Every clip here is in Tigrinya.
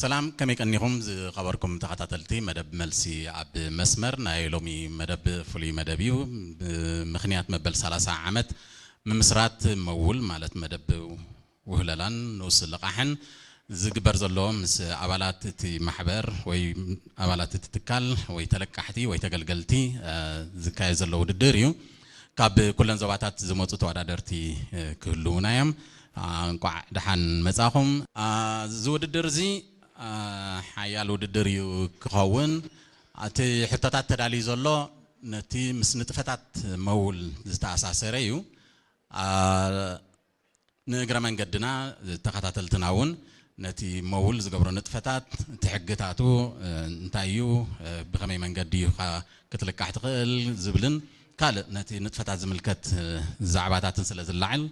ሰላም፣ ከመይ ቀኒኹም ዝኸበርኩም ተኸታተልቲ መደብ መልሲ ኣብ መስመር? ናይ ሎሚ መደብ ፍሉይ መደብ እዩ። ብምኽንያት መበል ሰላሳ ዓመት ምምስራት መውል፣ ማለት መደብ ውህለላን ንኡስ ልቓሕን ዝግበር ዘሎ ምስ ኣባላት እቲ ማሕበር ወይ ኣባላት እቲ ትካል ወይ ተለቃሕቲ ወይ ተገልገልቲ፣ እ፣ ዝካየድ ዘሎ ውድድር እዩ። ካብ ኩለን ዞባታት ዝመጹ ተወዳደርቲ፣ እ፣ ክህልዉና እዮም። እ፣ እንቋዕ ደሓን መጻኹም። እ፣ እዚ ውድድር እዚ፣ እ፣ ሓያል ውድድር እዩ ክኸውን። እቲ ሕቶታት ተዳልዩ ዘሎ ነቲ ምስ ንጥፈታት መውል ዝተኣሳሰረ እዩ። እ፣ ንእግረ መንገድና ተኸታተልትና እውን ነቲ መውል ዝገብሮ ንጥፈታት፣ እቲ ሕግታቱ፣ እ፣ እንታይ እዩ፣ እ፣ ብኸመይ መንገዲ እዩ ኸ ክትልቃሕ ትኽእል ዝብልን ካልእ ነቲ ንጥፈታት ዝምልከት፣ እ፣ ዛዕባታትን ስለ ዝለዓል፣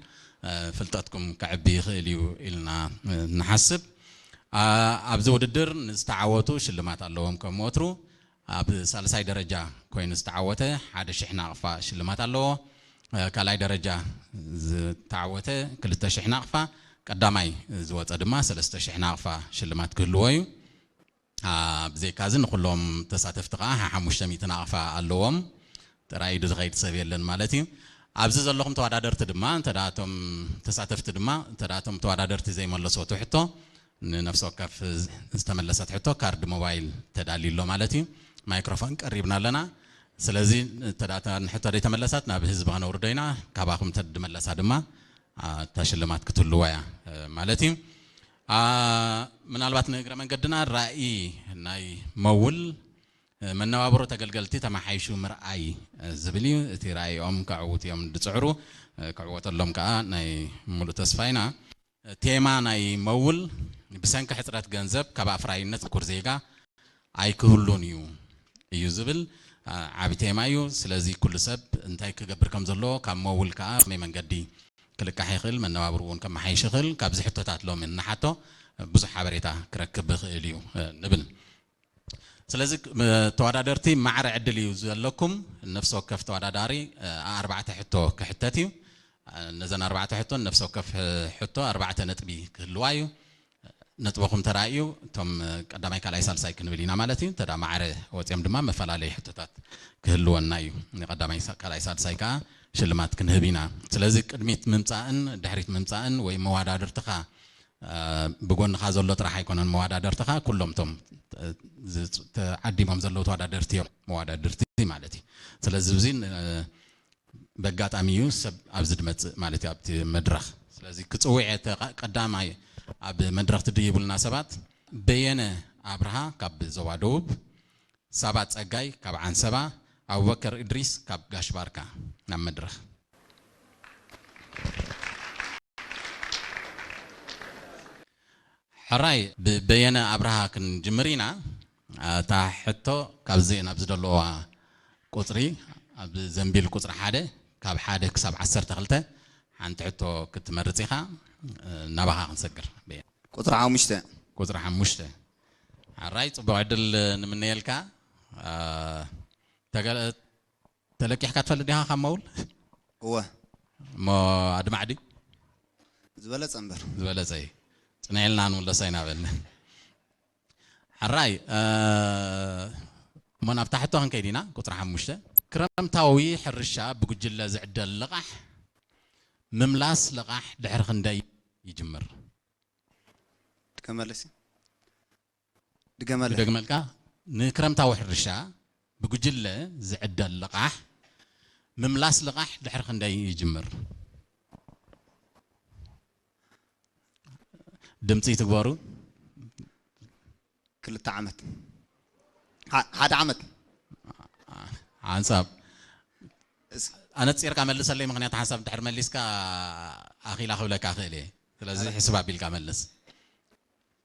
እ፣ ፍልጠትኩም ከዕቢ ይኽእል እዩ ኢልና፣ እ፣ ንሓስብ። ኣ-፣ ኣብዚ ውድድር ንዝተዓወቱ ሽልማት ኣለዎም ከም ወትሩ። ኣብ ሳልሳይ ደረጃ ኮይኑ ዝተዓወተ ሓደ ሽሕ ናቕፋ ሽልማት ኣለዎ። እ፣ ካልኣይ ደረጃ ዝተዓወተ ክልተ ሽሕ ናቕፋ፣ ቀዳማይ ዝወጸ ድማ ሰለስተ ሽሕ ናቕፋ ሽልማት ክህልዎ እዩ። ኣ፣ ብዘይካዚ ንኹሎም ተሳተፍቲ ከኣ ሓሙሽተ ሚእቲ ናቕፋ ኣለዎም። ጥራይ ኢዱ ዝኸይድ ሰብ የለን ማለት እዩ። ኣብዚ ዘለኹም ተወዳደርቲ ድማ፣ እንተ ደኣ እቶም ተሳተፍቲ ድማ፣ እንተ ደኣ እቶም ተወዳደርቲ ዘይመለስዎ ሕቶ፣ ንነፍሲ ወከፍ ዝተመለሰት ሕቶ ካርድ ሞባይል ተዳልዩ ኣሎ ማለት እዩ። ማይክሮፎን ቀሪብና ኣለና። ስለዚ፣ እንተ ደኣ እታ ንሕቶ ዘይተመለሳት ናብ ህዝቢ ከነውርዶ ኢና። ካባኹም እንተ ድመለሳ ድማ፣ ኣ፣ እታ ሽልማት ክትህልዋ እያ፣ እ፣ ማለት እዩ። ኣ፣ ምናልባት ንእግረ መንገድና ራእይ ናይ መውል፣ እ፣ መነባብሮ ተገልገልቲ ተመሓይሹ ምርኣይ፣ እ፣ ዝብል እዩ። እቲ ራእይኦም ከዕውቱ እዮም ዝጽዕሩ፣ እ፣ ክዕወተሎም ከኣ ናይ ሙሉእ ተስፋ ኢና። ቴማ ናይ መውል ብሰንኪ ሕጽረት ገንዘብ ካብ ኣፍራይነት ዝኩር ዜጋ ኣይክህሉን እዩ፣ እዩ ዝብል፣ አ፣ ዓቢ ቴማ እዩ። ስለዚ ኩሉ ሰብ እንታይ ክገብር ከም ዘለዎ፣ ካብ መውል ከኣ ከመይ መንገዲ ክልቃሕ ይኽእል፣ መነባብርኡ እውን ከመሓይሽ ይኽእል፣ ካብዚ ሕቶታት ሎሚ እንሓቶ ብዙሕ ሓበሬታ ክረክብ ይኽእል እዩ፣ እ፣ ንብል። ስለዚ፣ እ፣ ተወዳደርቲ ማዕረ ዕድል እዩ ዘለኩም። ነፍሲ ወከፍ ተወዳዳሪ፣ እ፣ ኣርባዕተ ሕቶ ክሕተት እዩ። እ፣ ነዘን ኣርባዕተ ሕቶ፣ ነፍሲ ወከፍ፣ እ፣ ሕቶ ኣርባዕተ ነጥቢ ክህልዋ እዩ። ነጥብኹም ተራእዩ፣ እቶም፣ እ፣ ቀዳማይ፣ ካልኣይ፣ ሳልሳይ ክንብል ኢና ማለት እዩ። እንተ ደኣ ማዕረ ወጺኦም ድማ መፈላለዪ ሕቶታት ክህልወና እዩ። ንቀዳማይ፣ ሳ-፣ ካልኣይ፣ ሳልሳይ ከኣ ሽልማት ክንህብ ኢና። ስለዚ ቅድሚት ምምጻእን ድሕሪት ምምጻእን ወይ መወዳድርትኻ እ፣ ብጎንኻ ዘሎ ጥራሕ ኣይኮነን መወዳደርትኻ፣ ኩሎም እቶም፣ እ፣ ዝ-፣ ተዓዲሞም ዘለዉ ተወዳደርቲ እዮም መወዳድርቲ ማለት እዩ። ስለዚ፣ እዚ፣ እ፣ በጋጣሚ እዩ ሰብ ኣብዚ ዝመጽእ ማለት እዩ፣ ኣብቲ መድረኽ። ስለዚ፣ ክጽውዕ እየ፣ እተ-፣ ቀ-፣ ቀዳማይ ኣብ መድረኽ ትድይቡልና ሰባት፣ በየነ ኣብርሃ ካብ ዞባ ደቡብ፣ ሳባ ጸጋይ ካብ ዓንሰባ፣ ኣቡበከር እድሪስ ካብ ጋሽ ባርካ ናብ መድረኽ። ሕራይ፣ ብበየነ ኣብርሃ ክንጅምር ኢና። እታ ሕቶ ካብዚ ናብ ዝደለዋ ቁጽሪ፣ ኣብ ዘንቢል ቁጽሪ ሓደ፣ ካብ ሓደ ክሳብ ዓሰርተ ክልተ ሓንቲ ሕቶ ክትመርጽ ኢኻ። ናባኻ ክንሰግር። በየነ። ቁጽሪ ሓሙሽተ። ቁጽሪ ሓሙሽተ። ሕራይ፣ ጽቡቕ ዕድል ንምነየልካ። አ፣ ተገ-፣ ተለቂሕካ ትፈልጥ ዲኻ ካብ መውል? እወ። እሞ ኣድማዕ ድዩ? ዝበለጸ እምበር። ዝበለጸ እዩ። ጽንዕ ኢልና ንምለሶ ኢና በል። ሕራይ፣ እ፣ እሞ ናብታ ሕቶ ክንከይድ ኢና። ቁጽሪ ሓሙሽተ። ክረምታዊ ሕርሻ ብጉጅለ ዝዕደል ልቓሕ፣ ምምላስ ልቓሕ ድሕሪ ክንደይ ይጅምር? ድገመለሲ። ድገመለ። ክደግመልካ፣ ንክረምታዊ ሕርሻ ብጉጅለ ዝዕደል ልቓሕ፣ ምምላስ ልቓሕ ድሕሪ ክንደይ ይጅምር? ድምፂ ትግበሩ። ክልተ ዓመት። ሓ-፣ ሓደ ዓመት። ሓንሳብ። እስ- ኣነፂርካ መልሰለይ፣ ምኽንያቱ ሓንሳብ እንድሕር መሊስካ ኣኺላ ክብለካ እኽእል እየ። ስለዚ ሕስብ ኣቢልካ መልስ።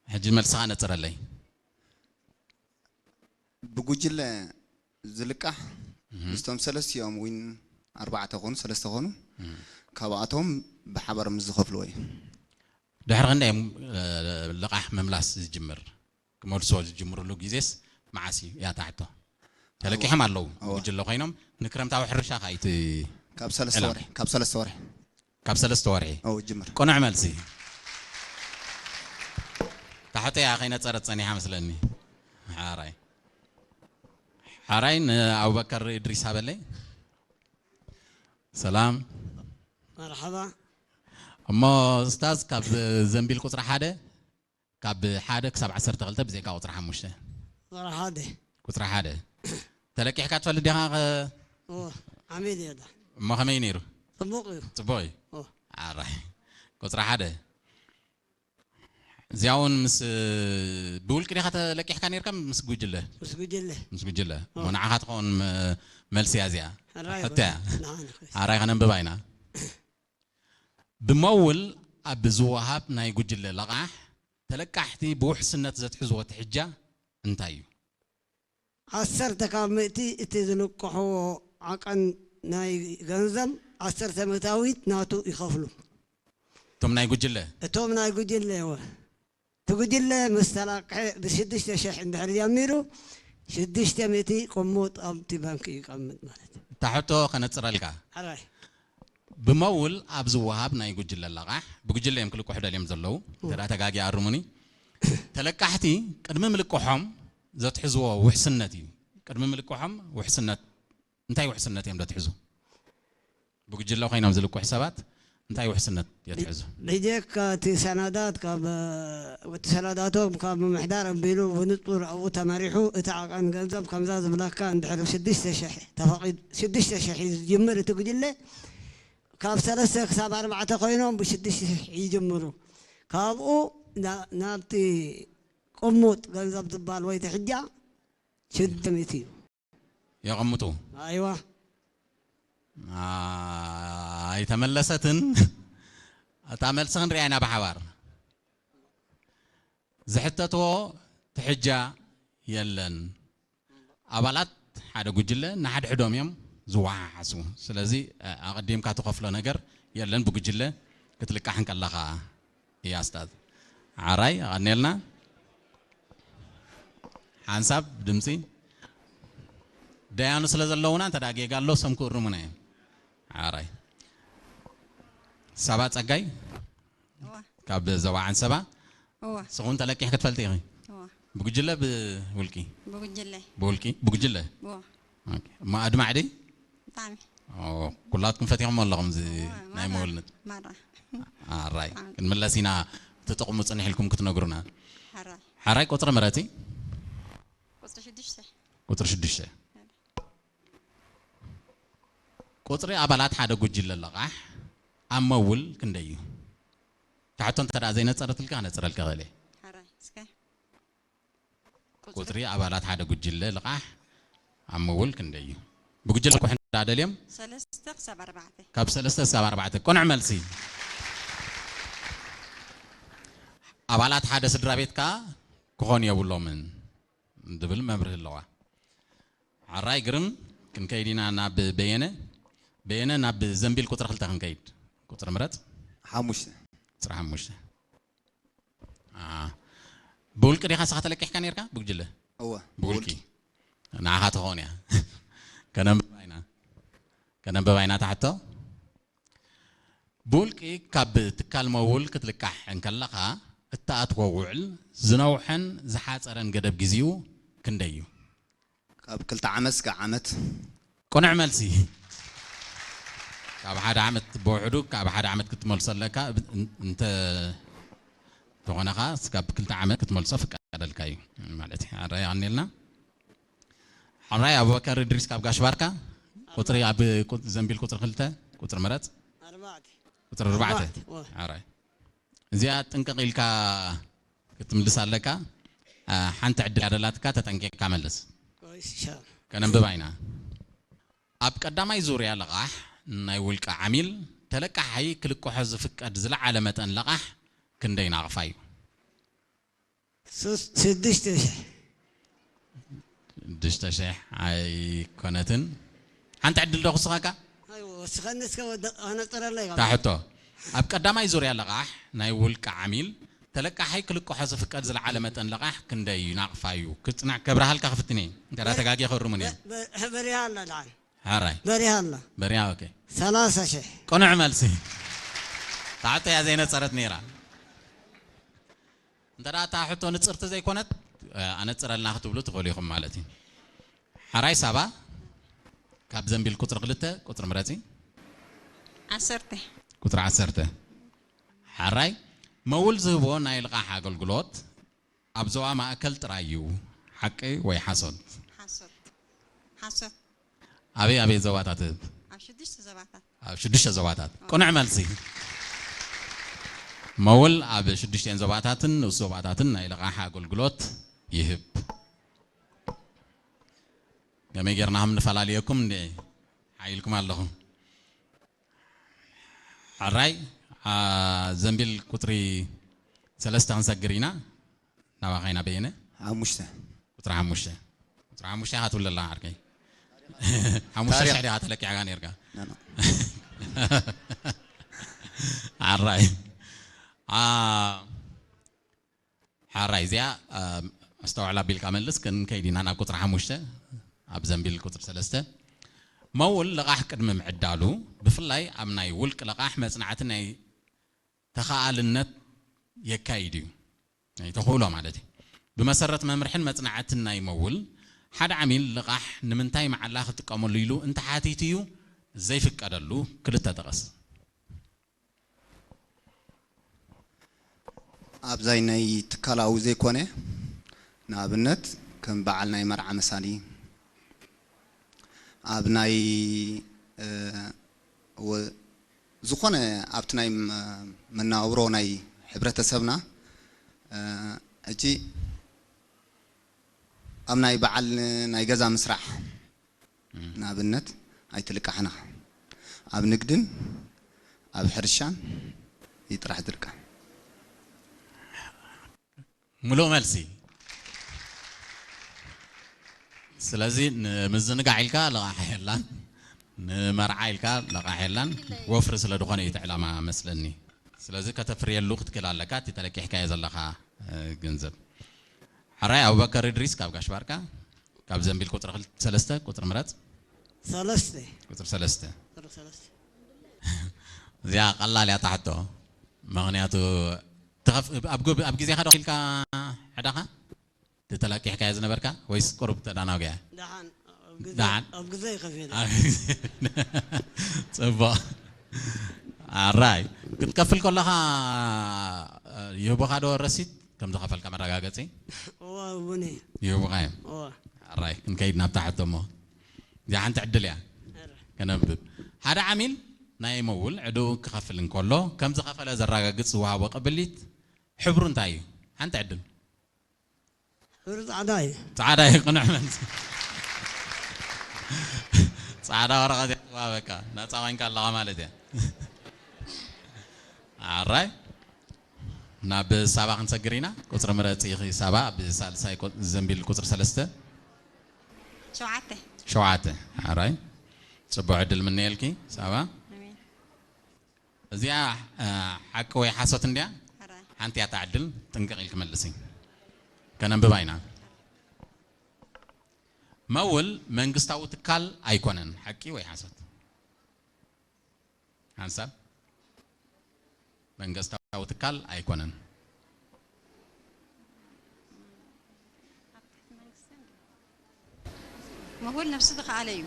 ሕጂ መልስኻ ነፅረለይ። ብጉጅለ ዝልቃሕ ምስቶም ሰለስቲኦም ዊን ኣርባዕተ ኾኑ፣ ሰለስተ ኾኑ፣ ካብኣቶም ብሓባር ምስ ዝኸፍልዎ እዩ። ድሕሪ ክንደይ እዮም፣ እ፣ ልቓሕ ምምላስ ዝጅምር? ክመልስዎ ዝጅምርሉ ግዜስ መዓስ እዩ? እያ እታ ሕቶ። ተለቂሖም ኣለዉ። እወ። ጉጅለ ኮይኖም ንክረምታዊ ሕርሻ ከኣ እቲ ካብ ሰለስተ ዕላማ። ወርሒ፣ ካብ ሰለስተ ወርሒ። ካብ ሰለስተ ወርሒ። እወ፣ ይጅምር። ቅኑዕ መልሲ። ታሕቶ እያ ከይነጸረት ጸኒሓ መስለኒ። ሓራይ። ሓራይ ንኣቡበከር እድሪስ ሃበለይ። ሰላም። መርሓባ። እሞ ኡስታዝ፣ ካብ ዘንቢል ቁጽሪ ሓደ፣ ካብ ሓደ ክሳብ ዓሰርተ ክልተ ብዘይካ ቁጽሪ ሓሙሽተ። ቁጽሪ ሓደ። ቁጽሪ ሓደ። ተለቂሕካ ትፈልጥ ዲኻ? ከ- ኦ፣ ዓሚል እየ ዳ። እሞ ከመይ ነይሩ? ጽቡቕ እዩ። ጽቡቕ እዩ? ኦ። ኣራይ። ቁጽሪ ሓደ። እዚኣ እውን ምስ፣ ብውልቂ ዲኻ ተለቂሕካ ነይርካ? ምስ ጉጅለ? ምስ ጉጅለ። ምስ ጉጅለ። ኦ። እሞ ንዓኻ ትኸውን መ-፣ መልሲ እያ እዚኣ። ሕራይ ሕቶ እያ። በል። ንዓና ኸስ። ኣራይ ከነንብባ ኢና። ብመውል ኣብ ዝወሃብ ናይ ጉጅለ ለቓሕ ተለቃሕቲ ብውሕስነት ዘትሕዝዎ ትሕጃ እንታይ እዩ? ዓሰርተ ካብ ምእቲ እቲ ዝልቅሕዎ ዓቐን ናይ ገንዘብ ዓሰርተ ምእታዊት ናቱ ይኸፍሉ። እቶም ናይ ጉጅለ? እቶም ናይ ጉጅለ እወ። እቲ ጉጅለ ምስ ተላቅሐ ብሽዱሽተ ሽሕ እንድሕር ጀሚሩ ሽዱሽተ ሚእቲ ቅሙጥ ኣብቲ ባንክ ይቀምጥ ማለት እዩ። እታ ሕቶ ከነጽረልካ። ሕራይ። ብመውል ኣብ ዝወሃብ ናይ ጉጅለ ለቓሕ፣ ብጉጅለ እዮም ክልቅሑ ደልዮም ዘለዉ፣ እ። እንተ ደኣ ተጋግየ ኣርሙኒ። ተለቃሕቲ ቅድሚ ምልቅሖም ዘትሕዝዎ ውሕስነት እዩ። ቅድሚ ምልቅሖም ውሕስነት፣ እንታይ ውሕስነት እዮም ዘትሕዙ? ብጉጅለ ኮይኖም ዝልቅሑ ሰባት እንታይ ውሕስነት የትሕዙ? ብጀካ እቲ ሰነዳት ካብ፣ እቲ ሰነዳቶም ካብ ምምሕዳር ኣቢሉ ብንጹር ኣብኡ ተመሪሑ፣ እቲ ዓቐን ገንዘብ ከምዛ ዝብለካ እንድሕር ሽዱሽተ ሽሕ ተፈቒዱ፣ ሽዱሽተ ሽሕ እዩ ዝጅምር እቲ ጉጅለ፣ ካብ ሰለስተ ክሳብ ኣርባዕተ ኮይኖም ብሽዱሽተ ሽሕ ይጅምሩ። ካብኡ ና-፣ ናብቲ ቅሙጥ ገንዘብ ዝበሃል ወይ ትሕጃ ሽዱሽተ ሚእቲ እዩ። የቐምጡ። ኣይዋ። ኣ-፣ ኣይተመለሰትን። እታ መልሲ ክንሪኣ ኢና ብሓባር። ዝሕተትዎ ትሕጃ የለን። ኣባላት ሓደ ጉጅለ ንሓድሕዶም እዮም ዝወሓሓሱ። ስለዚ፣ እ፣ ኣቐዲምካ ትኸፍሎ ነገር የለን፣ ብጉጅለ ክትልቃሕ እንከለኻ እያ። ኣስታት ዓራይ፣ ኣቐንየልና። ሓንሳብ ድምፂ ደያኑ ስለ ዘለውና፣ እንተ ደኣ ጌጋ ኣሎ፣ ሰም ክእርሙና እዮም። ዓራይ። ሳባ ጸጋይ? እዋ። ካብ ዞባ ዓንሰባ? እዋ። ንስኹም ተለቂሕኪ ትፈልጢ ኢኺ? እዋ። ብጉጅለ ብውልቂ? ብጉጅለ። ብውልቂ? ብጉጅለ? እዋ። ኦኬ። እሞ ኣድማዕ ድዩ? ብጣዕሚ። ኦ፣ ኩላትኩም ፈቲኹም ኣለኹም እዚ እዋ፣ ናይ ማራ፣ መውልነት። ማራ። ኣራይ። ብጣዕሚ። ክንምለስ ኢና፣ እቲ ጥቕሙ ጽንሕ ኢልኩም ክትነግሩና። ሓራይ። ሓራይ ቁጽሪ ምረጺ? ቁጽሪ ሽዱሽተ። ቁጽሪ ሽዱሽተ። ቁጽሪ ኣባላት ሓደ ጉጅለ ለቓሕ ኣብ መውል ክንደይ እዩ? እታ ሕቶ እንተ ደኣ ዘይነጸረትልካ፣ ክነጽረልካ እኽእል እየ። ሓራይ፣ እስከ። ቁጽሪ ኣባላት ሓደ ጉጅለ ልቓሕ ኣብ መውል ክንደይ እዩ? ብጉጅለ ክልቅሑ እንዳ ደልዮም? ሰለስተ ክሳብ ኣርባዕተ። ካብ ሰለስተ ክሳብ ኣርባዕተ። ቅኑዕ መልሲ። ኣባላት ሓደ ስድራ ቤት ከኣ ክኾኑ የብሎምን ዝብል መብርሂ ኣለዋ። ሓራይ ግርም፣ ክንከይድ ኢና ናብ በየነ። በየነ፣ ናብ ዘንቢል ቁጽሪ ክልተ ክንከይድ። ቁጽሪ ምረጽ። ሓሙሽተ። ቁጽሪ ሓሙሽተ። አ፣ ብውልቂ ዲኻ ንስኻ ተለቂሕካ ነይርካ? ብጉጅለ? እወ፣ ብውልቂ። ብውልቂ። ንዓኻ ትኸውን እያ። ከነንብባ ኢና። ከነንብባ ኢና እታ ሕቶ። ብውልቂ ካብ ትካል መውል ክትልቃሕ እንከለኻ፣ እትኣትዎ ውዕል ዝነውሐን ዝሓጸረን ገደብ ግዜኡ ክንደይ እዩ? ካብ ክልተ ዓመት እስከ ዓመት። ቅኑዕ መልሲ። ካብ ሓደ ዓመት ብውሕዱ፣ ካብ ሓደ ዓመት ክትመልሶ ኣለካ። እን-፣ እንተ ተኾነ ኸዓ፣ እስካብ ክልተ ዓመት ክትመልሶ ፍቃደልካ እዩ ማለት እዩ። ኣረ የቐንየልና። ሓምራይ ኣቡበከር እድሪስ ካብ ጋሽ ባርካ፣ ቁጽሪ ኣብ ቁ-፣ ዘንቢል ቁጽሪ ክልተ፣ ቁጽሪ ምረጽ። ኣርባዕተ። ቁጽሪ ኣርባዕተ። ኣርባዕተ፣ ወ። ኣራይ። እዚኣ ጥንቅቕ ኢልካ ክትምልስ ኣለካ። ኣ፣ ሓንቲ ዕድል እያ ደላትካ፣ ተጠንቂቕካ መልስ። እሺ፣ ሻ። ከነንብባ ኢና። ኣብ ቀዳማይ ዙርያ ለቓሕ ናይ ውልቀ ዓሚል ተለቃሓይ ክልቅሖ ዝፍቀድ ዝለዓለ መጠን ለቓሕ ክንደይ ናቕፋ እዩ? ሱስ፣ ሽዱሽተ ሽሕ። ሽዱሽተ ሽሕ ኣይኮነትን። ሓንቲ ዕድል ዶ ክስኻካ? ኣይወ፣ ወስኸኒ እስከ ወደ-፣ ኣነጽረለይ እታ ሕቶ። ኣብ ቀዳማይ ዙርያ ለቓሕ ናይ ውልቀ ዓሚል ተለቃሓይ ክልቅሖ ዝፍቀድ ዝለዓለ መጠን ለቓሕ ክንደይ እዩ? ናቕፋ እዩ። ክጽንዕ ከብርሃልካ ክፍትን እየ። እንተ ደኣ በሪ-፣ ተጋግየ ክእርሙኒ እየ። በ-፣ በ-፣ በሪሃ ኣላ ደሓን። ሓራይ። በሪሃ ኣላ። በሪሃ፣ ኦኬ። ሰላሳ ሽሕ። ቅኑዕ መልሲ። እታ ሕቶ እያ ዘይነጸረት ነይራ። እንተ ደኣ እታ ሕቶ ንጽርቲ ዘይኮነት፣ ኣነጽረልና ክትብሉ ትኽእሉ ኢኹም ማለት እዩ። ሓራይ ሳባ፣ ካብ ዘንቢል ቁጽሪ ክልተ ቁጽሪ ምረጺ። ዓሰርተ። ቁጽሪ ዓሰርተ። ሓራይ፣ መውል ዝህቦ ናይ ልቓሕ ኣገልግሎት ኣብ ዞባ ማእከል ጥራይ እዩ። ሓቂ ወይ ሓሶት? ሓሶት። ሓሶት። ኣበይ ኣበይ ዞባታት እህብ? ኣብ ሽዱሽተ ዞባታት። ኣብ ሽዱሽተ ዞባታት። ቅኑዕ መልሲ። መውል ኣብ ሽዱሽተን ዞባታትን ንኡስ ዞባታትን ናይ ልቓሕ ኣገልግሎት ይህብ። ከመይ ጌርና ከም ንፈላልየኩም እንዴ ሓይልኩም ኣለኹም። ሕራይ፣ ኣ፣ ዘንቢል ቁጽሪ ሰለስተ ክንሰግር ኢና። ናባኻ ኢና በየነ። ሓሙሽተ። ቁጽሪ ሓሙሽተ። ቁጽሪ ሓሙሽተ ኢኻ ትብለላ ዓርከይ። ሓሙሽተ ሽሕ ዲኻ ተለቂዕካ ኔርካ? ኖ፣ ኖ። ዓራይ። ኣ፣ ሓራይ እዚኣ፣ ኣ፣ ኣስተውዕል ኣቢልካ መልስ። ክንከይድ ኢና ናብ ቁጽሪ ሓሙሽተ፣ ኣብ ዘንቢል ቁጽሪ ሰለስተ። መውል ልቓሕ ቅድሚ ምዕዳሉ፣ ብፍላይ ኣብ ናይ ውልቂ ልቓሕ መጽናዕቲ ናይ ተኸኣልነት የካይድ እዩ። ናይ ተኽእሎ ማለት እዩ። ብመሰረት መምርሕን መጽናዕትን ናይ መውል፣ ሓደ ዓሚል ልቓሕ ንምንታይ መዓላ ክጥቀመሉ ኢሉ እንተሓቲቱ እዩ ዘይፍቀደሉ ክልተ ጥቐስ። ኣብዛይ ናይ ትካላዊ ዘይኮነ፣ ንኣብነት ከም በዓል ናይ መርዓ መሳሊ፣ ኣብ ናይ፣ እ፣ ወ-፣ ዝኾነ ኣብቲ ናይ መ-፣ መነባብሮ ናይ ሕብረተሰብና፣ እ፣ ሕጂ ኣብ ናይ በዓል ናይ ገዛ ምስራሕ፣ ንኣብነት ኣይትልቃሕን ኢኻ። ኣብ ንግድን ኣብ ሕርሻን እዩ ጥራሕ ዝልቃሕ። ምሉእ መልሲ። ስለዚ ንምዝንጋዕ ኢልካ ልቓሕ የላን፣ ንመርዓ ኢልካ ልቓሕ የላን። ወፍሪ ስለ ዝኾነ እዩ እቲ ዕላማ መስለኒ። ስለዚ ከተፍርየሉ ክትክእል ኣለካ እቲ ተለቂሕካዮ ዘለኻ፣ እ፣ ገንዘብ። ሕራይ ኣቡበከር እድሪስ ካብ ጋሽ ባርካ፣ ካብ ዘንቢል ቁጽሪ ክል-፣ ሰለስተ ቁጽሪ ምረጽ። ሰለስተ። ቁጽሪ ሰለስተ። ቁጽሪ ሰለስተ። እዚኣ ቀላል እያ እታ ሕቶ። ምኽንያቱ ትኸፍ-፣ ኣብ ግብ-፣ ኣብ ግዜኻ ዶ ከፊልካ ዕዳኻ? እቲ ተለቂሕካዮ ዝነበርካ ወይስ ቁሩብ ተዳናጉያ? ደሓን ኣብ ግዜ ደሓን። ኣብ ግዜ ይኸፍል። ኣብ ግዜ። ጽቡቕ። ኣራይ። ክትከፍል ከለኻ ይህቡኻ ዶ ረሲት ከም ዝኸፈልካ መረጋገጺ? እዋ እውን እዩ። ይህቡኻ እዮም። እዋ። ኣራይ። ክንከይድ ናብታ ሕቶ እሞ። እዚኣ ሓንቲ ዕድል እያ። ኣረ። ከነንብብ። ሓደ ዓሚል ናይ መውል ዕድኡ ክኸፍል እንከሎ ከም ዝኸፈለ ዘረጋግጽ ዝወሃቦ ቅብሊት ሕብሩ እንታይ እዩ? ሓንቲ ዕድል። ሕብሩ ጻዕዳ እዩ። ጻዕዳ እዩ። ቅኑዕ መልሲ። ጻዕዳ ወረቐት እያ ትወሃበካ። ናጻ ኮይንካ ኣለኻ ማለት እያ። ኣራይ። ናብ ሳባ ክንሰግር ኢና። ቁጽሪ ምረጺ ኢኺ ሳባ፣ ኣብ ሳልሳይ ቁ-፣ ዘንቢል ቁጽሪ ሰለስተ። ሸውዓተ። ሸውዓተ። ኣራይ። ጽቡቕ ዕድል ምነየልኪ ሳባ። ኣሜን። እዚኣ፣ እ፣ ሓቂ ወይ ሓሶት እንድያ? ሕራይ። ሓንቲ እያ እታ ዕድል፣ ጥንቅቕ ኢልኪ መልሲ። ከነንብባ ኢና። መውል መንግስታዊ ትካል ኣይኮነን። ሓቂ ወይ ሓሶት? ሓንሳብ መንግስታዊ ትካል ኣይኮነን። መውል ነብሱ ዝኸኣለ እዩ።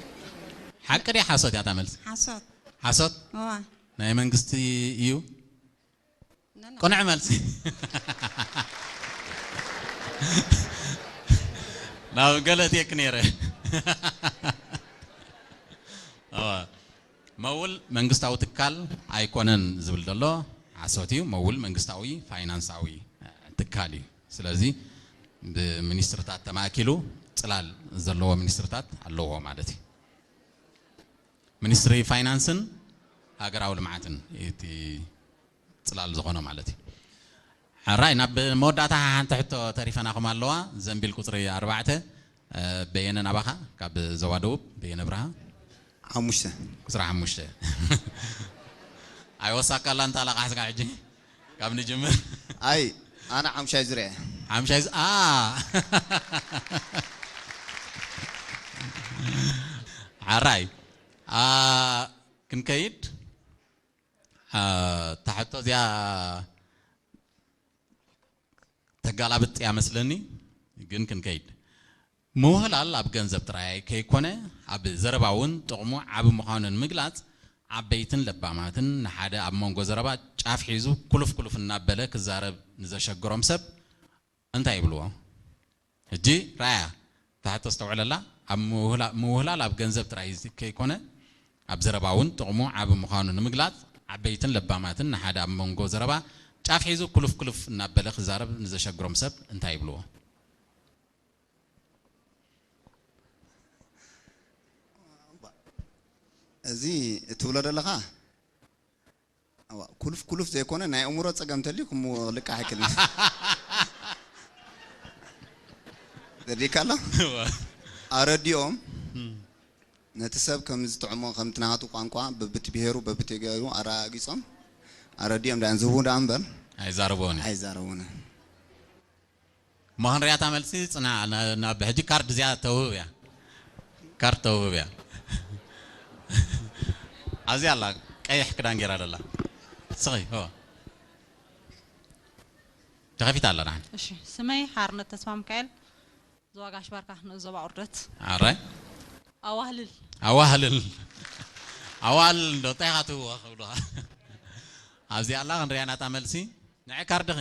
ሓቂ ድያ ሓሶት እያ እታ መልሲ? ሓሶት። ሓሶት? እዋ። ናይ መንግስቲ እዩ? ኖ፣ ኖ። ቅኑዕ መልሲ። ናብ ገለ እትየክ ነይረ። እዋ። መውል መንግስታዊ ትካል ኣይኮነን ዝብል ዘሎ ሓሶት እዩ። መውል መንግስታዊ ፋይናንሳዊ ትካል እዩ። ስለዚ ብሚኒስትርታት ተማእኪሉ ጽላል ዘለዎ ሚኒስትርታት ኣለዎ ማለት እዩ። ሚኒስትሪ ፋይናንስን ሃገራዊ ልምዓትን እቲ ጽላል ዝኾነ ማለት እዩ። ሕራይ ናብ መወዳእታ ሓንቲ ሕቶ ተሪፈናኹም ኣለዋ። ዘንቢል ቁጽሪ ኣርባዕተ፣ እ፣ በየነ ናባኻ ካብ ዞባ ደቡብ በየነ ብርሃ። ሓሙሽተ። ቁጽሪ ሓሙሽተ። ኣይወሳካላ እንታ ለቃሕ ስጋ ሕጂ ካብ ንጅምር። ኣይ ኣነ ሓሙሻይ ዙርያ እየ። ሓሙሻይ ዝ-፣ ኣ። ሓራይ። ኣ፣ ክንከይድ። ኣ፣ እታ ሕቶ እዚኣ ጋላብጥ እያ መስለኒ፣ ግን ክንከይድ። ምውህላል ኣብ ገንዘብ ጥራይ ከይኮነ፣ ኣብ ዘረባ እውን ጥቕሙ ዓቢ ምዃኑ ንምግላጽ፣ ዓበይትን ለባማትን ንሓደ ኣብ መንጎ ዘረባ ጫፍ ሒዙ ኩልፍ ኩልፍ እናበለ ክዛረብ ንዘሸግሮም ሰብ እንታይ ይብልዎ? ሕጂ ራያ፣ እታ ሕቶ ኣስተውዕለላ። ኣብ ምውህላ-፣ ምውህላል ኣብ ገንዘብ ጥራይ ከይኮነ፣ ኣብ ዘረባ እውን ጥቕሙ ዓቢ ምዃኑ ንምግላጽ፣ ዓበይትን ለባማትን ንሓደ ኣብ መንጎ ዘረባ ጫፍ ሒዙ ኩልፍ ኩልፍ እናበለ ክዛረብ ንዘሸግሮም ሰብ እንታይ ይብልዎ? እዚ እትብሎ ዘለኻ ኩልፍ ኩልፍ ዘይኮነ ናይ ኣእምሮ ጸገም እንተልዩ ክምልቃሕ ኣይክእልን። ተረዲእካ ኣሎ? ኣረዲኦም ነቲ ሰብ ከም ዝጥዕሞ፣ ከምቲ ናቱ ቋንቋ፣ በብቲ ብሄሩ፣ በብቲ ገይሩ ኣረጋጊጾም ኣረዲኦም ደኣ ዝህቡ ደኣ እምበር ኣይዛረብዎን እዩ። ኣይዛረቡን። እሞ ክንሪኣታ መልሲ ጽና። ናብ ሕጂ ካርድ እዚኣ ተውህብ እያ። ካርድ ተውህብ እያ። ኣብዚ ኣላ፣ ቀይሕ ክዳን ገይራ ዘላ። ስኺ ሆ፣ ተኸፊታ ኣላ። ንሓን እሺ፣ ስመይ ሓርነት ተስፋ ሚካኤል፣ ዞባ ጋሽ ባርካ፣ ንኡስ ዞባ ቁርደት። ኣራይ ኣዋህልል ኣዋህልል ኣዋህልል እንዶ እንታይ ኢኻ ትህዎ ክብሉኻ። ኣብዚ ኣላ፣ ክንሪኣ ናታ መልሲ። ንዐ ካርድኺ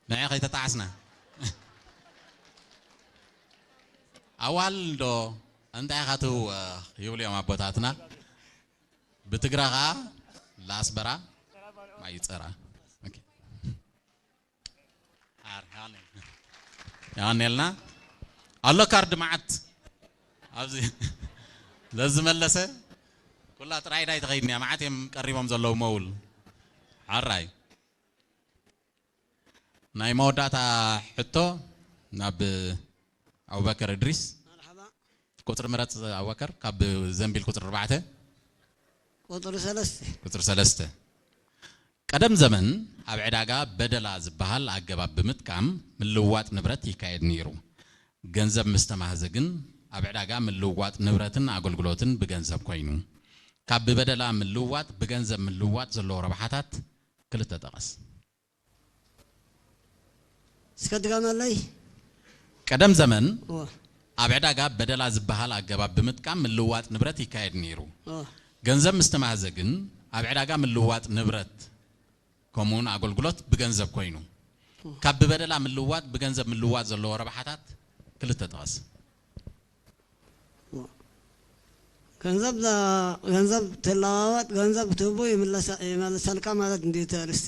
ንዐ ከይተጣዓስና። ኣዋህልል እንዶ እንታይ ኢኻ ትህዎ ይብሉ እዮም ኣቦታትና። ብትግራ ኸዓ ለኣስበራ ማይ ይጸራ። ኦኬ። ኣር-፣ የቐንየልና ኣሎ። ካርድ መዓት ኣብዚ ለዝመለሰ ኩላ ጥራይ ዳይ ተኸይድንያ። መዓት እዮም ቀሪቦም ዘለዉ መውል። ሓራይ ናይ መወዳእታ ሕቶ ናብ ኣቡበከር እድሪስ። መርሓባ። ቁፅሪ ምረፅ ኣቡበከር፣ ካብ ዘንቢል ቁፅሪ ኣርባዕተ። ቁፅሪ ሰለስተ። ቁፅሪ ሰለስተ። ቀደም ዘመን ኣብ ዕዳጋ በደላ ዝበሃል ኣገባብ ብምጥቃም ምልውዋጥ ንብረት ይካየድ ነይሩ። ገንዘብ ምስ ተማህዘ ግን ኣብ ዕዳጋ ምልውዋጥ ንብረትን ኣገልግሎትን ብገንዘብ ኮይኑ። ካብ ብበደላ ምልውዋጥ ብገንዘብ ምልውዋጥ ዘለዎ ረብሓታት ክልተ ጠቐስ። እስከ ድገመለይ። ቀደም ዘመን እወ፣ ኣብ ዕዳጋ በደላ ዝበሃል ኣገባብ ብምጥቃም ምልውዋጥ ንብረት ይካየድ ነይሩ። እወ። ገንዘብ ምስ ተማህዘ ግን ኣብ ዕዳጋ ምልውዋጥ ንብረት ከምኡውን ኣገልግሎት ብገንዘብ ኮይኑ። ካብ ብበደላ ምልውዋጥ ብገንዘብ ምልውዋጥ ዘለዎ ረብሓታት ክልተ ጠቐስ። ገንዘብ ዛ-፣ ገንዘብ ትለዋወጥ፣ ገንዘብ ትህቡ ይምለሰ-፣ ይመልሰልካ ማለት እንዲ ተርስቲ።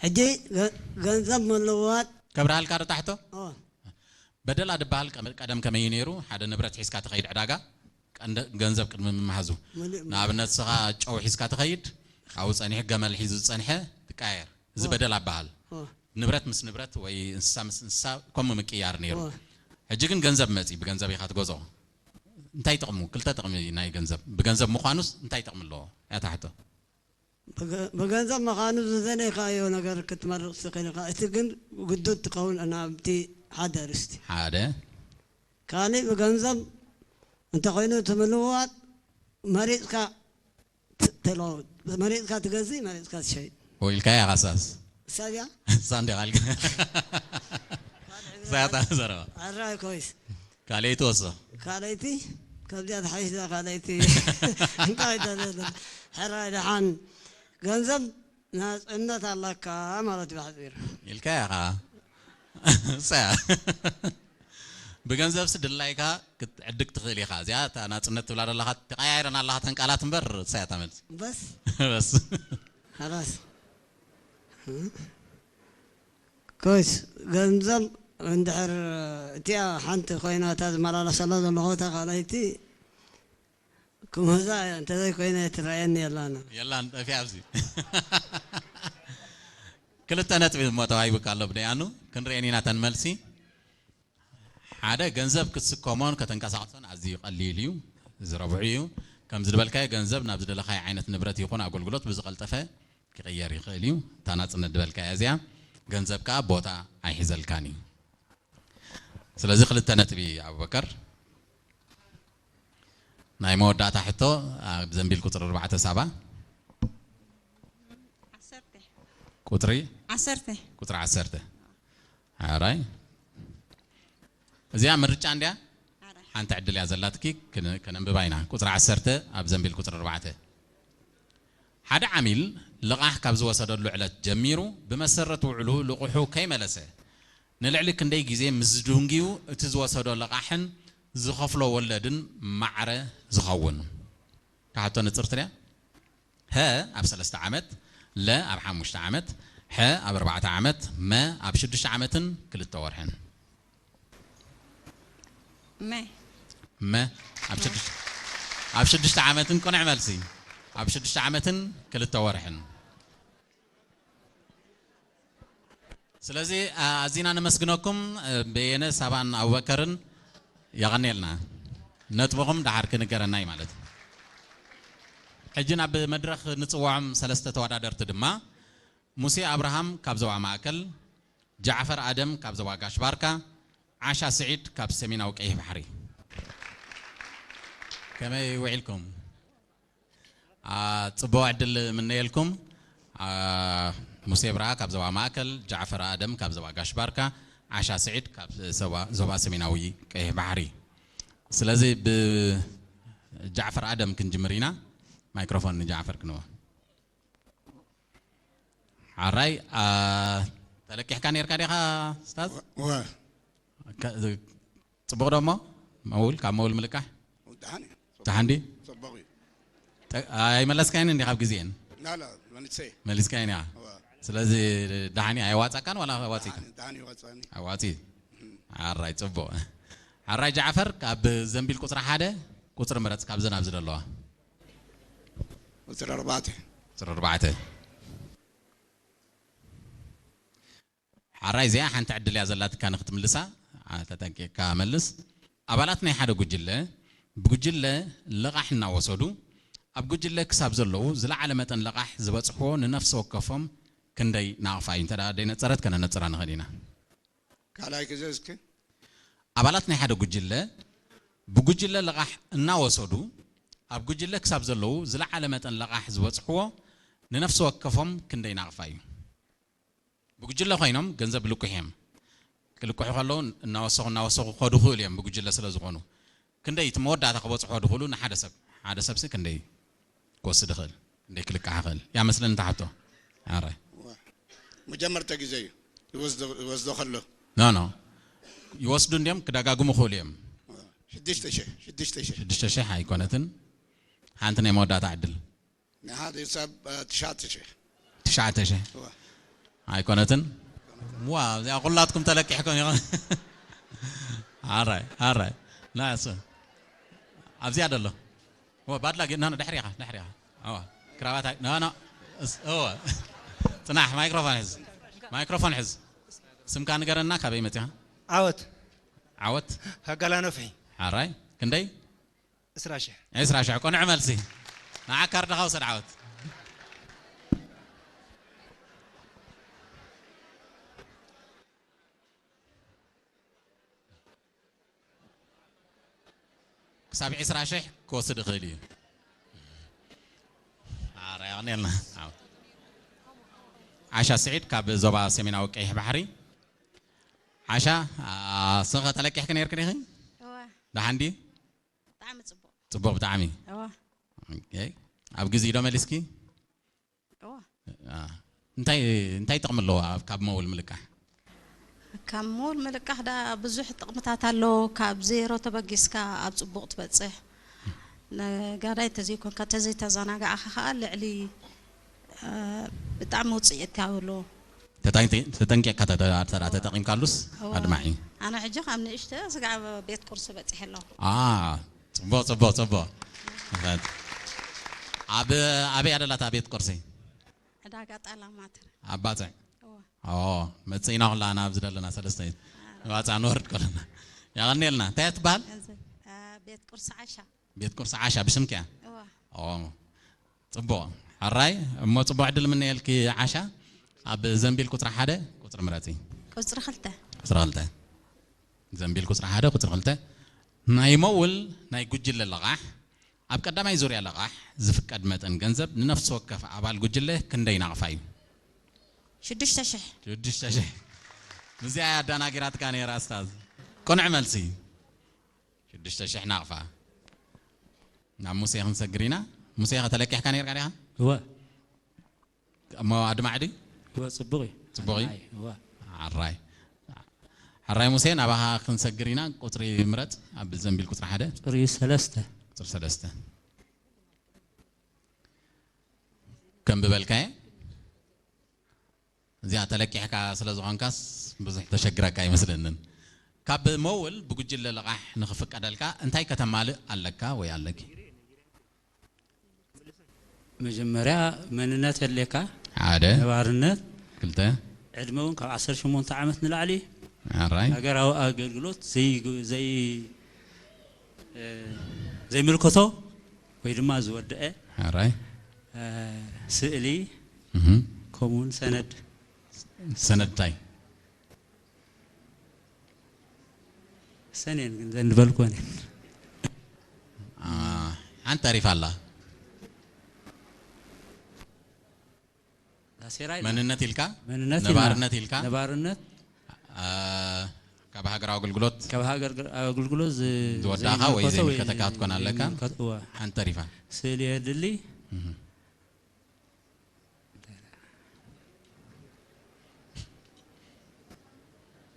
ሕጂ ገ-፣ ገንዘብ ምልውዋጥ ከብርሃልካ ዶ ታሕቶ? ኦ፣ በደላ ድበሃል ቀመ-፣ ቀደም ከመይ እዩ ነይሩ? ሓደ ንብረት ሒዝካ ትኸይድ ዕዳጋ፣ ቀንደ-፣ ገንዘብ ቅድሚ ምምሃዙ። ምልእ ንኣብነት ንስኻ ጨው ሒዝካ ትኸይድ፣ ኣብኡ ጸኒሑ ገመል ሒዙ ዝጸንሐ ትቀያየር። እዚ ኦ። በደላ ይበሃል። ኦ፣ ንብረት ምስ ንብረት ወይ እንስሳ ምስ እንስሳ ከምኡ ምቅያር ነይሩ። ኦ። ሕጂ ግን ገንዘብ መጺ፣ ብገንዘብ ኢኻ ትገዝኦ። እንታይ ጥቕሙ? ክልተ ጥቕሚ ናይ ገንዘብ። ብገንዘብ ምዃኑስ እንታይ ጥቕሚ ኣለዎ? እያ እታ ሕቶ። ብገ-፣ ብገንዘብ ምዃኑ ዝደለይካዮ ነገር ክትመርጽ ትኽእል ኢኻ። እቲ ግን ግዱድ ትኸውን ናብቲ ሓደ ኣርእስቲ። ሓደ። ካልእ ብገንዘብ እንተኾይኑ እቲ ምልውዋጥ መሪጽካ ት-፣ ትለውጥ። መሪጽካ ትገዝእ፣ መሪጽካ ትሸይጥ። ወይልካያ ኻሳስ። እሳ ድያ? ሳንዴ ኻልካ። ሳያታ ዘረባ። ኣራይ ኮይስ። ካልኣይቲ ወሶ። ካልኣይቲ፣ ካብዚኣ ተሓይሽ እዛ ካልኣይቲ። እንታይ ተለለ? ሕራይ ደሓን። ገንዘብ ናጽነት ኣለካ ማለት እዩ ብሓጺር። ኢልካያ ኸዓ። ሳያ። ብገንዘብሲ ድላይካ ክትዕድግ ትኽእል ኢኻ። እዚኣ እታ ናጽነት ትብላ ዘለኻ፣ ተቐያይረን ኣለኻ እተን ቃላት እምበር፣ ሳያ እታ መልሲ። በስ፣ በስ። خلاص። ኮይስ፣ ገንዘብ እንድሕር እቲኣ ሓንቲ ኮይና እታ ዝመላለሰላ ዘለኹ እታ ካልኣይቲ ክምህዛ እያ፣ እንተዘይኮይነ ትረኣየኒ የላን። የላን፣ ጠፊኣ ኣብዚ። ክልተ ነጥቢ እሞ ተዋሂቡካ ኣሎ ብደያኑ። ክንርእየን ኢና እተን መልሲ። ሓደ፣ ገንዘብ ክትስከሞን ከተንቀሳቕሶን ኣዝዩ ቀሊል እዩ። እዚ ረብሑ እዩ። ከምዚ ዝበልካዮ ገንዘብ ናብ ዝደለኻዮ ዓይነት ንብረት ይኹን ኣገልግሎት ብዝቐልጠፈ ክቕየር ይኽእል እዩ። እታ ናጽነት ዝበልካያ እዚኣ፣ ገንዘብ ከኣ ቦታ ኣይሕዘልካን እዩ። ስለዚ ክልተ ነጥቢ ኣቡበከር። ናይ መወዳእታ ሕቶ ኣብ ዘንቢል ቁጽሪ ኣርባዕተ ሳባ። ዓሰርተ። ቁጽሪ ዓሰርተ። ቁጽሪ ዓሰርተ። ኣራይ፣ እዚኣ ምርጫ እንድያ። ሓንቲ ዕድል እያ ዘላትኪ። ክን- ከነንብባ ኢና። ቁፅሪ ዓሰርተ ኣብ ዘንቢል ቁፅሪ ኣርባዕተ። ሓደ ዓሚል ልቓሕ ካብ ዝወሰደሉ ዕለት ጀሚሩ ብመሰረት ውዕሉ ልቑሑ ከይመለሰ ንልዕሊ ክንደይ ግዜ ምስ ዝድንግዩ እቲ ዝወሰዶ ልቓሕን ዝኸፍሎ ወለድን ማዕረ ዝኸውን? ካሕቶ ንፅርቲ ድያ? ሀ ኣብ ሰለስተ ዓመት፣ ለ ኣብ ሓሙሽተ ዓመት፣ ሐ ኣብ ኣርባዕተ ዓመት፣ መ ኣብ ሽዱሽተ ዓመትን ክልተ ወርሕን። መ መ ኣብ ሽዱሽተ ኣብ ሽዱሽተ ዓመትን ቅኑዕ መልሲ ኣብ ሽዱሽተ ዓመትን ክልተ ወርሕን። ስለዚ ኣዚና ነመስግነኩም። በየነ ሳባን ኣቡበከርን የቐኔልና። ነጥብኹም ደሓር ክንገረና እዩ ማለት እዩ። ሕጂ ናብ መድረኽ ንፅውዖም ሰለስተ ተወዳደርቲ ድማ ሙሴ ኣብርሃም ካብ ዞባ ማእከል፣ ጃዕፈር ኣደም ካብ ዞባ ጋሽ ባርካ፣ ዓሻ ስዒድ ካብ ሰሜናዊ ቀይሕ ባሕሪ። ከመይ ውዒልኩም? አ፣ ጽቡቕ ዕድል ምነየልኩም። አ፣ ሙሴ ብርሃ ካብ ዞባ ማእከል፣ ጃዕፈር ኣደም ካብ ዞባ ጋሽ ባርካ፣ ዓሻ ስዒድ ካብ ዞባ፣ ዞባ ሰሜናዊ ቀይሕ ባሕሪ። ስለዚ ብጃዕፈር ኣደም ክንጅምር ኢና። ማይክሮፎን ንጃዕፈር ክንወ። ሓራይ፣ አ፣ ተለቂሕካ ነርካ ዲኻ ስታዝ? ወ ከ- ጽቡቕ ዶ እሞ? መውል፣ ካብ መውል ምልቃሕ? ደሓን እዩ። ደሓን ድዩ? ጽቡቕ እዩ። ጠ- ኣይመለስካይን እንዲ ካብ ግዜን? ላላ መንሰ መሊስካይን እያ። ወ ስለዚ ደሓን እዩ፣ ኣይዋጻካን ዋላ ዋጺካ? ደሓን ይወጻኒ። ኣዋጺ። ሓራይ ጽቡቕ። ሓራይ ጃዕፈር ካብ ዘንቢል ቁጽሪ ሓደ ቁጽሪ ምረጽ ካብዘን ኣብዚ ዘለዋ። ቁጽሪ ኣርባዕተ። ቁጽሪ ኣርባዕተ። ሓራይ እዚኣ ሓንቲ ዕድል እያ ዘላትካ ንክትምልሳ። ዓ-፣ ተጠንቂቕካ መልስ። ኣባላት ናይ ሓደ ጉጅለ ብጉጅለ ልቓሕ እናወሰዱ ኣብ ጉጅለ ክሳብ ዘለዉ ዝለዓለ መጠን ልቓሕ ዝበጽሕዎ ንነፍሲ ወከፎም ክንደይ ናቕፋ እዩ? እንተ ደኣ ደይነጸረት ከነነጽራ ንኽእል ኢና። ካልኣይ ግዜ እስኪ። ኣባላት ናይ ሓደ ጉጅለ ብጉጅለ ልቓሕ እናወሰዱ ኣብ ጉጅለ ክሳብ ዘለዉ ዝለዓለ መጠን ልቓሕ ዝበጽሕዎ ንነፍሲ ወከፎም ክንደይ ናቕፋ እዩ? ብጉጅለ ኮይኖም ገንዘብ ልቁሕ እዮም። ክልቅሑ ከለዉ እናወሰኹ እናወሰኹ ክኸዱ ይኽእሉ እዮም ብጉጅለ ስለ ዝኾኑ። ክንደይ እቲ መወዳእታ ክበጽሖ ድኽእሉ ንሓደ ሰብ፣ ሓደ ሰብሲ ክንደይ ክወስድ ይኽእል? ክንደይ ክልቃሕ ይኽእል? እያ መስለኒ እታ ሕቶ። ኣረ ወ መጀመርታ ግዜ እዩ ይወስዶ ይወስዶ ከሎ። ኖ ኖ፣ ይወስዱ እንድዮም ክደጋግሙ ይኽእሉ እዮም። ሽዱሽተ ሺሕ ሽዱሽተ ሺሕ። ሽዱሽተ ሺሕ ኣይኮነትን። ሓንቲ ናይ መወዳእታ ዕድል። ንሓደ ሰብ እ፣ ትሽዓተ ሺሕ። ትሽዓተ ሺሕ ወ ኣይኮነትን። ዋ እዚኣ ኩላትኩም ተለቂሕኩም ኢኹም። ኣራይ ኣራይ ናሱ ኣብዚኣ ደሎ። ወ ባድላ ጌ- ኖ ኖ፣ ድሕሪ ኢኻ ድሕሪ ኢኻ። ኣዋ ክራባት ኣይ- ኖ ኖ። እስ- እወ። ጽናሕ፣ ማይክሮፎን ሕዝ። ማይክሮፎን ሕዝ። ስምካ ንገረና፣ ካበይ መጺኻ? ዓወት ዓወት። ሃጋላ ነፍሒ። ሓራይ ክንደይ? ዕስራ ሽሕ። ዕስራ ሽሕ። ቅኑዕ መልሲ። ንዓ ካርድኻ ውሰድ ዓወት። ክሳብ ዕስራ ሽሕ ክወስድ ይኽእል እዩ። ኣረ የቐንየልና። ዓሻ ስዒድ ካብ ዞባ ሰሜናዊ ቀይሕ ባሕሪ። ዓሻ፣ አ፣ ስኸ ተለቂሕኪ ነይርኪ ዲኺ? እወ ደሓን ድዩ? ብጣዕሚ ጽቡቕ። ጽቡቕ ብጣዕሚ። እወ ኦኬ። ኣብ ግዜ ዶ መሊስኪ? እወ አ፣ እንታይ እንታይ ጥቕሚ ኣለዎ ኣብ ካብ መውል ምልቃሕ? ካብ መውል ምልቃሕ ዳ ብዙሕ ጥቕምታት ኣለዎ። ካብ ዜሮ ተበጊስካ ኣብ ጽቡቕ ትበጽሕ። ነጋዳይ እንተዘይኮንካ፣ እንተዘይተዘናጋዕካ ከኣ ልዕሊ፣ እ፣ ብጣዕሚ ውጽኢት ኣለዎ። ተጠንቂ- ተጠንቂቕካ ተተ- ተራ ተጠቒምካሉስ እወ። ኣድማዒ። ኣነ ሕጂ ካብ ንእሽተ ስጋዕ ቤት ቁርሲ በጺሐ ኣለኹ። አ፣ ጽቡቕ ጽቡቕ ጽቡቕ። ኣብ ኣበይ ኣደላታ ቤት ቁርሲ? ዕዳጋ ጣላ ማተር። ኣብ ባጽዕ። እወ ኦ፣ መጽኢና ኩላና ኣብዚ ዘለና ሰለስተ ባጽዕ ንወርድ ከለና። የቐንየልና። እንታይ እያ ትበሃል? እዚ፣ እ፣ ቤት ቁርሲ ዓሻ። ቤት ቁርሲ ዓሻ ብሽምኪ እያ? እወ ኦ፣ ጽቡቕ። ሕራይ እሞ ጽቡቕ ዕድል ምነየልኪ ዓሻ። ኣብ ዘንቢል ቁጽሪ ሓደ ቁጽሪ ምረጺ። ቁጽሪ ክልተ። ቁጽሪ ክልተ። ዘንቢል ቁጽሪ ሓደ ቁጽሪ ክልተ። ናይ መውል ናይ ጉጅለ ለቓሕ ኣብ ቀዳማይ ዙርያ ለቓሕ ዝፍቀድ መጠን ገንዘብ ንነፍሲ ወከፍ ኣባል ጉጅለ ክንደይ ናቕፋ እዩ? ሽዱሽተ ሽሕ። ሽዱሽተ ሽሕ። እዚኣ ኣዳናጊራትካ ነይራ ኣስታዝ። ቅኑዕ መልሲ። ሽዱሽተ ሽሕ ናቕፋ። ናብ ሙሴ ክንሰግር ኢና። ሙሴ ከተለቂሕካ ነይርካ ዲኻ? እወ። እሞ ኣድማዕ ድዩ? እወ፣ ጽቡቕ እዩ። ጽቡቕ እዩ? ኣድማዕ እዩ፣ እወ። ሓራይ። ሓራይ ሙሴ፣ ናባኻ ክንሰግር ኢና። ቁጽሪ ምረጽ። ኣብ ዘንቢል ቁጽሪ ሓደ። ቁጽሪ ሰለስተ። ቁጽሪ ሰለስተ። ከም ብበልካየ። እዚኣ ተለቂሕካ ስለ ዝኾንካስ ብዙሕ ተሸግረካ ኣይመስለንን። ካብ መውል ብጉጅለ ልቓሕ ንኽፍቀደልካ እንታይ ከተማልእ ኣለካ ወይ ኣለኪ? መጀመርያ መንነት የድልየካ። ሓደ። ነባርነት። ክልተ። ዕድመ እውን ካብ ዓሰርተ ሸሞንተ ዓመት ንላዕሊ። ኣራይ። ሃገራዊ ኣገልግሎት ዘይ-፣ ዘይ-፣ እ፣ ዘይምልከቶ ወይ ድማ ዝወደአ። ኣራይ። እ፣ ስእሊ። እህ። ከምኡውን ሰነድ። ሰነድ እንታይ? ሰኔን ግን ዘንበልኮን። አ፣ ሓንቲ ተሪፋ ኣላ። ታሴራ ኢልና። መንነት ኢልካ? መንነት ኢልና። ነባርነት ኢልካ? ነባርነት። አ፣ ካብ ሃገራዊ ኣገልግሎት? ካብ ሃገር ኣገልግሎት ዝ-፣ ዝወዳእካ ወይ ዘይምልከቶ ዘይምልከተካ ወይ ክትኮን ኣለካ? ዘይምልከቶ፣ እወ። ሓንቲ ተሪፋ። ስእሊ የድሊ። እህ።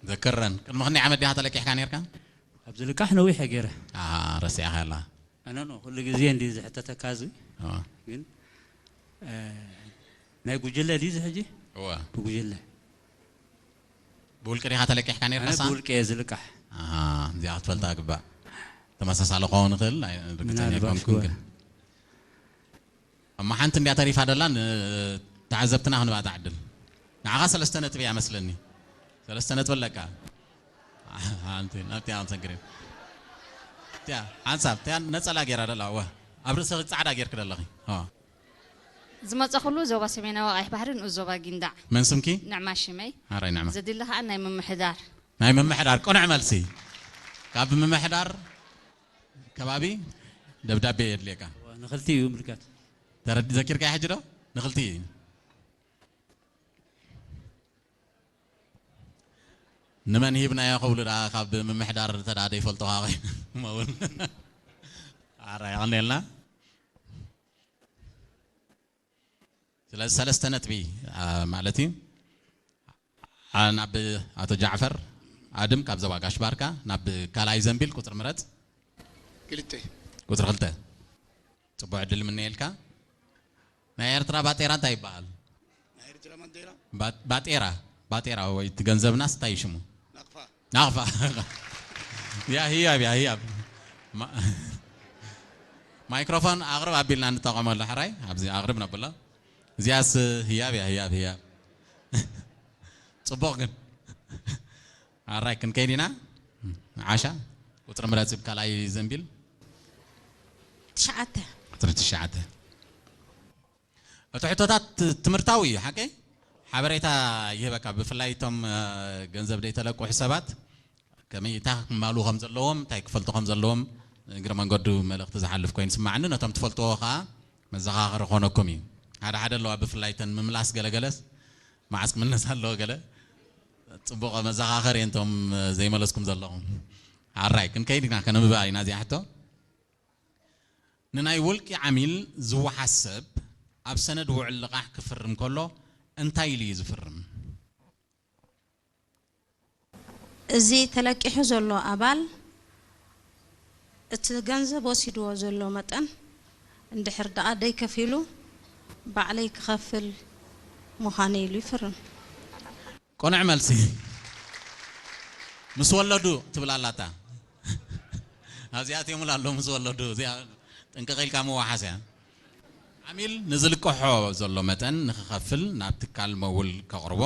ዘክረን። ቅድሚ ክንደይ ዓመት ዲኻ ተለቂሕካ ነይርካ? ኣብ ዝልቃሕ ነዊሕ እየ ገይረ። ኣሃ፣ ረሲዕኻ ኣላ። ኣነ ኖ፣ ኩሉ ግዜ እንዲ ዝሕተተካ እዚ። ኣዎ። ግን፣ እ፣ ናይ ጉጅለ ድዩ እዚ ሕጂ? እወ። ብጉጅለ። ብውልቂ ዲኻ ተለቂሕካ ነይርካ ኣነ ንሳ? ብውልቂ እየ ዝልቃሕ። ኣሃ፣ እዚኣ ክትፈልጣ ግባእ። ተመሳሳሊ ክኸውን ይኽእል፣ ኣይ-፣ ርግጸኛ ምናልባት ኣይኮንኩን እወ። ግን። እማ ሓንቲ እንድያ ተሪፋ ደላ፣ ንተዓዘብትና ክንባታ ዕድል። ንዓኻ ሰለስተ ነጥቢ እያ መስለኒ። ሰለስተ ነጥቢ ኣለካ። ሓንቲ፣ ናብቲ ኣምሰግርን። እቲያ፣ ሓንሳብ፣ እቲያ ነጸላ ጌራ ደላ፣ እወ። ኣብ ርእስኺ ጻዕዳ ጌርክ ደለኺ። እወ። ዝመጸኹሉ ዞባ ሰሜናዊ ቀይሕ ባሕሪ፣ ንኡስ ዞባ ጊንዳዕ። መን ስምኪ? ንዕማ ሽመይ። ኣራይ ንዕማ። ዘድሊ ከኣ ናይ ምምሕዳር። ናይ ምምሕዳር ቅኑዕ መልሲ። ካብ ምምሕዳር ከባቢ ደብዳቤ የድልየካ። ንኽልቲኡ ይምልከት። ተረዲ-፣ ዘኪርካዮ ሕጂ ዶ? ንኽልቲኡ እዩ። ንመን ሂብናዮ ክብሉ ደኣ ካብ ምምሕዳር እንተ ደኣ ዘይፈልጡኻ ኮይኖም እውን። ኣራ የቐንየልና። ስለዚ ሰለስተ ነጥቢ፣ አ፣ ማለት እዩ። አ፣ ናብ ኣቶ ጃዕፈር ኣድም ካብ ዞባ ጋሽ ባርካ፣ ናብ ካልኣይ ዘንቢል ቁጽሪ ምረጽ። ክልተ። ቁጽሪ ክልተ። ጽቡቕ ዕድል ምነየልካ። ናይ ኤርትራ ባጤራ እንታይ ይበሃል? ናይ ኤርትራ ባንዴራ? ባ-፣ ባጤራ፣ ባጤራ ወይ እቲ ገንዘብናስ እንታይ እዩ ሽሙ? ናቕፋ። ናቕፋ። ያ ህያብ፣ ያ ህያብ። ማ-፣ ማይክሮፎን ኣቕርብ ኣቢልና እንጠቐመሉ ሕራይ፣ ኣብዚ ኣቕርብ ነብሎ። እዚኣስ ህያብ እያ፣ ህያብ፣ ህያብ። ጽቡቕ ግን። ኣራይ፣ ክንከይድ ኢና። ዓሻ፣ ቁጽሪ ምረጽ፣ ካልኣይ ዘንቢል። ትሽዓተ። ቁጽሪ ትሽዓተ። እቲ ሕቶታት ትምህርታዊ እዩ፣ ሓቀይ? ሓበሬታ ይህበካ፣ ብፍላይ እቶም፣ እ፣ ገንዘብ ዘይተለቅሑ ሰባት ከመይ፣ እንታይ ክማልኡ ከም ዘለዎም፣ እንታይ ክፈልጡ ከም ዘለዎም እግረ መንገዱ መልእኽቲ ዝሓልፍ ኮይኑ ይስማዓኒ። ነቶም ትፈልጥዎ ከኣ መዘኻኸሪ ክኾነኩም እዩ። ሓደ ሓደ ኣለዋ፣ ብፍላይ እተን ምምላስ ገለገለስ መዓስ ክምለስ ኣለዎ ገለ። ጽቡቕ መዘኻኸሪ እንቶም ዘይመለስኩም ዘለኹም። ኣራይ፣ ክንከይድ ኢና፣ ከነንብባ ኢና እዚኣ ሕቶ። ንናይ ውልቂ ዓሚል ዝወሓስ ሰብ ኣብ ሰነድ ውዕል ልቓሕ ክፍርም ከሎ እንታይ ኢሉ እዩ ዝፍርም? እዚ ተለቂሑ ዘሎ ኣባል እቲ ገንዘብ ወሲድዎ ዘሎ መጠን እንድሕር ደኣ ደይከፊሉ ባዕለይ ክኸፍል ምዃነይ ኢሉ ይፍርም። ቅኑዕ መልሲ። ምስ ወለዱ ትብል ኣላታ። ኣብዚኣ ኣትዮሙላ ኣሎ ምስ ወለዱ። እዚኣ ጥንቅቕ ኢልካ ምውሓስ እያ። ዓሚል ንዝልቅሖ ዘሎ መጠን ንኽኸፍል ናብ ትካል መውል ከቕርቦ፣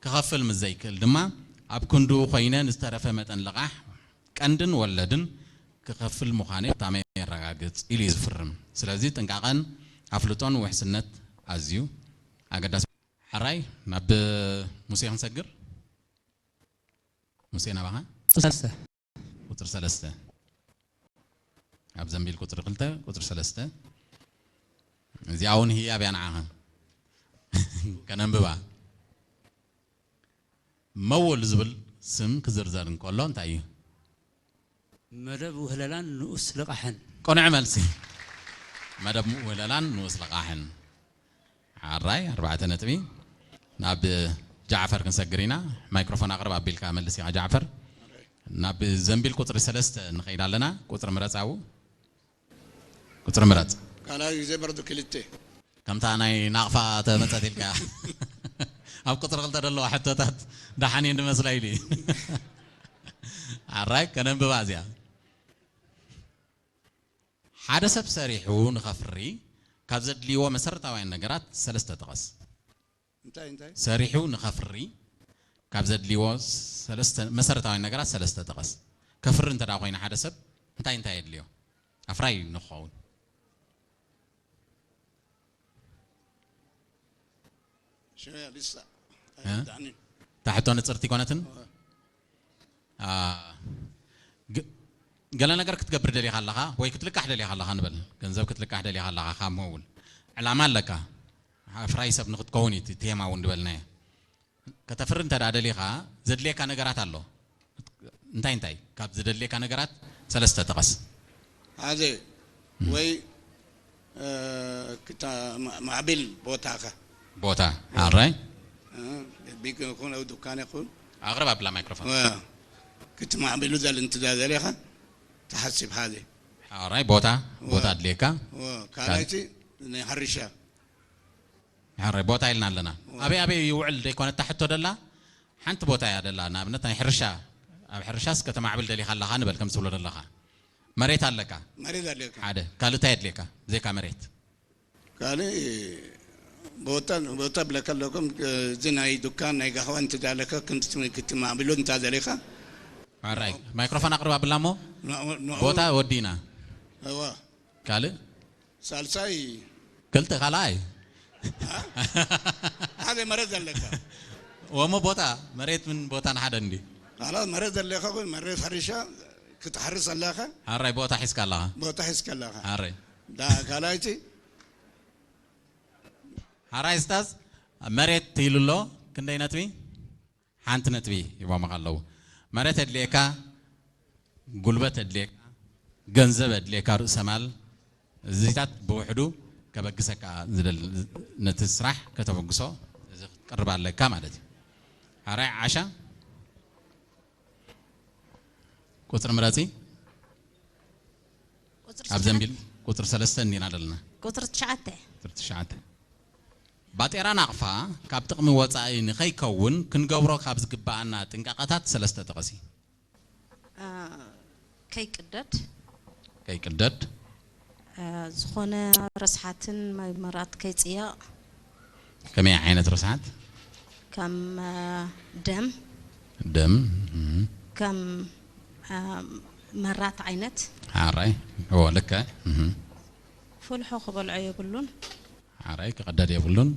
ክኸፍል ምስ ዘይክእል ድማ ኣብ ክንድኡ ኮይነ ንዝተረፈ መጠን ልቓሕ ቀንድን ወለድን ክኸፍል ምዃነይ ሕታመይ የረጋግጽ ኢሉ እዩ ዝፍርም። ስለዚ ጥንቃቐን ኣፍልጦን ውሕስነት ኣዝዩ ኣገዳሲ። ሕራይ ናብ ሙሴ ክንሰግር። ሙሴ ናባኻ። ሰለስተ። ቁጽሪ ሰለስተ። ኣብ ዘንቢል ቁጽሪ ክልተ፣ ቁጽሪ ሰለስተ። እዚኣ እውን ህያብ እያ ንዓኻ። ከነንብባ። መውል ዝብል ስም ክዝርዘር እንከሎ እንታይ እዩ? መደብ ውህለላን ንኡስ ልቓሕን። ቅኑዕ መልሲ። መደብ ውህለላን ንኡስ ልቓሕን። ዓራይ ኣርባዕተ ነጥቢ። ናብ ጃዕፈር ክንሰግር ኢና። ማይክሮፎን ኣቕርብ ኣቢልካ መልስ ኢኻ ጃዕፈር። ናብ ዘንቢል ቁፅሪ ሰለስተ ንኸይድ ኣለና። ቁፅሪ ምረፃው። ቁፅሪ ምረፅ። ካልኣይ ግዜ በርዱ ክልተ። ከምታ ናይ ናቕፋ ተመፀት ኢልካ ኣብ ቁፅሪ ክልተ ዘለዋ ሕቶታት ደሓን እየን ዝመስላ ኢሉ እዩ። ኣራይ ከነንብባ እዚኣ። ሓደ ሰብ ሰሪሑ ንኸፍሪ ካብ ዘድልይዎ መሰረታውያን ነገራት ሰለስተ ጥቀስ። እንታይ እንታይ? ሰሪሑ ንኸፍሪ ካብ ዘድልይዎ ሰለስተ መሰረታውያን ነገራት ሰለስተ ጥቀስ። ከፍሪ እንተ ደኣ ኮይኑ ሓደ ሰብ እንታይ እንታይ የድልዮ ኣፍራይ ንክኸውን? ሽመያ ሊሳ እ? ኣይርዳእኒ። እታ ሕቶ ንፅርቲ ይኮነትን? አ፣ ግ- ገለ ነገር ክትገብር ደሊኻ ኣለኻ ወይ ክትልቃሕ ደሊኻ ኣለኻ ንበል። ገንዘብ ክትልቃሕ ደሊኻ ኣለኻ ካብ መውል ዕላማ ኣለካ። ኣፍራይ ሰብ ንክትከውን እዩ እቲ ቴማ እውን ዝበልናዮ። ከተፍሪ እንተ ደኣ ደሊኻ ዘድልየካ ነገራት ኣሎ። እንታይ እንታይ? ካብ ዝደልየካ ነገራት ሰለስተ ጥቀስ። ሓደ ወይ እ፣ ክታ ማ- ማዕቢል ቦታኻ ቦታ ሓራይ እ፣ ቢግ ይኹን ኣብ ዱካን ይኹን ኣቕርብ ኣብላ ማይክሮፎን። እ፣ ክትማዕቢሉ ዘል እንትዛ ዘሌኻ ትሓስብ ሓደ ሓራይ ቦታ ቦታ ኣድልየካ። እ፣ ካልኣይቲ ናይ ሕርሻ ሕራይ ቦታ ኢልና ኣለና። ኣበይ ኣበይ ይውዕል ደይኮነ እታ ሕቶ ደላ ሓንቲ ቦታ እያ ደላ። ንኣብነት ናይ ሕርሻ ኣብ ሕርሻስ ከተማዕብል ደሊኻ ኣለኻ ንበል ከም ትብሎ ዘለኻ መሬት ኣለካ መሬት ኣለካ ሓደ ካልእ እንታይ የድልየካ ብዘይካ መሬት? ካልእ ቦታ ቦታ ብለካ ኣለኩም እዚ ናይ ዱካን ናይ ጋህዋ እንትዳለካ ክትማዕብሎ እንታ ዘሌኻ ሕራይ ማይክሮፎን ኣቕርብ ኣብላ እሞ ንዕኡ- ንዕኡ- ቦታ ወዲና እዋ ካልእ ሳልሳይ ክልተ ካልኣይ ሓደ መሬት ዘለካ ወሞ ቦታ መሬት ምን ቦታ ንሓደ እንዲ ካልኦት መሬት ዘለካ ግን መሬት ሕርሻ ክትሓርስ ኣለካ ሓራይ ቦታ ሒዝካ ኣለኻ ቦታ ሒዝካ ኣለካ ሓራይ ዳ ካልኣይቲ ሓራይ ስታዝ መሬት ኢሉ ኣሎ ክንደይ ነጥቢ ሓንቲ ነጥቢ ይቦምኻ ኣለዉ መሬት ኣድልየካ ጉልበት ኣድልየካ ገንዘብ ኣድልየካ ርእሰ ማል እዚታት ብውሕዱ ከበግሰካ ዝደሊ ነቲ ስራሕ ከተበግሶ እዚ ክትቀርብ ኣለካ ማለት እዩ ሓራይ ዓሻ ቁፅሪ ምረፂ ቁፅሪ ኣብ ዘንቢል ቁፅሪ ሰለስተ እንዲና ዘለና ቁፅሪ ትሽዓተ ቁፅሪ ትሽዓተ ባጤራ ናቕፋ ካብ ጥቕሚ ወፃኢ ንኸይከውን ክንገብሮ ካብ ዝግበኣና ጥንቃቐታት ሰለስተ ጠቐሲ አ፣ ከይቅደድ ከይቅደድ አ፣ ዝኾነ ረስሓትን ማይ መራት ከይፅየቕ ከመይ ዓይነት ረስሓት ከም አ፣ ደም ደም እም፣ ከም አ፣ መራት ዓይነት ሓራይ እዎ ልክዕ እም፣ ፍልሖ ክበልዖ የብሉን ሓራይ ክቐደድ የብሉን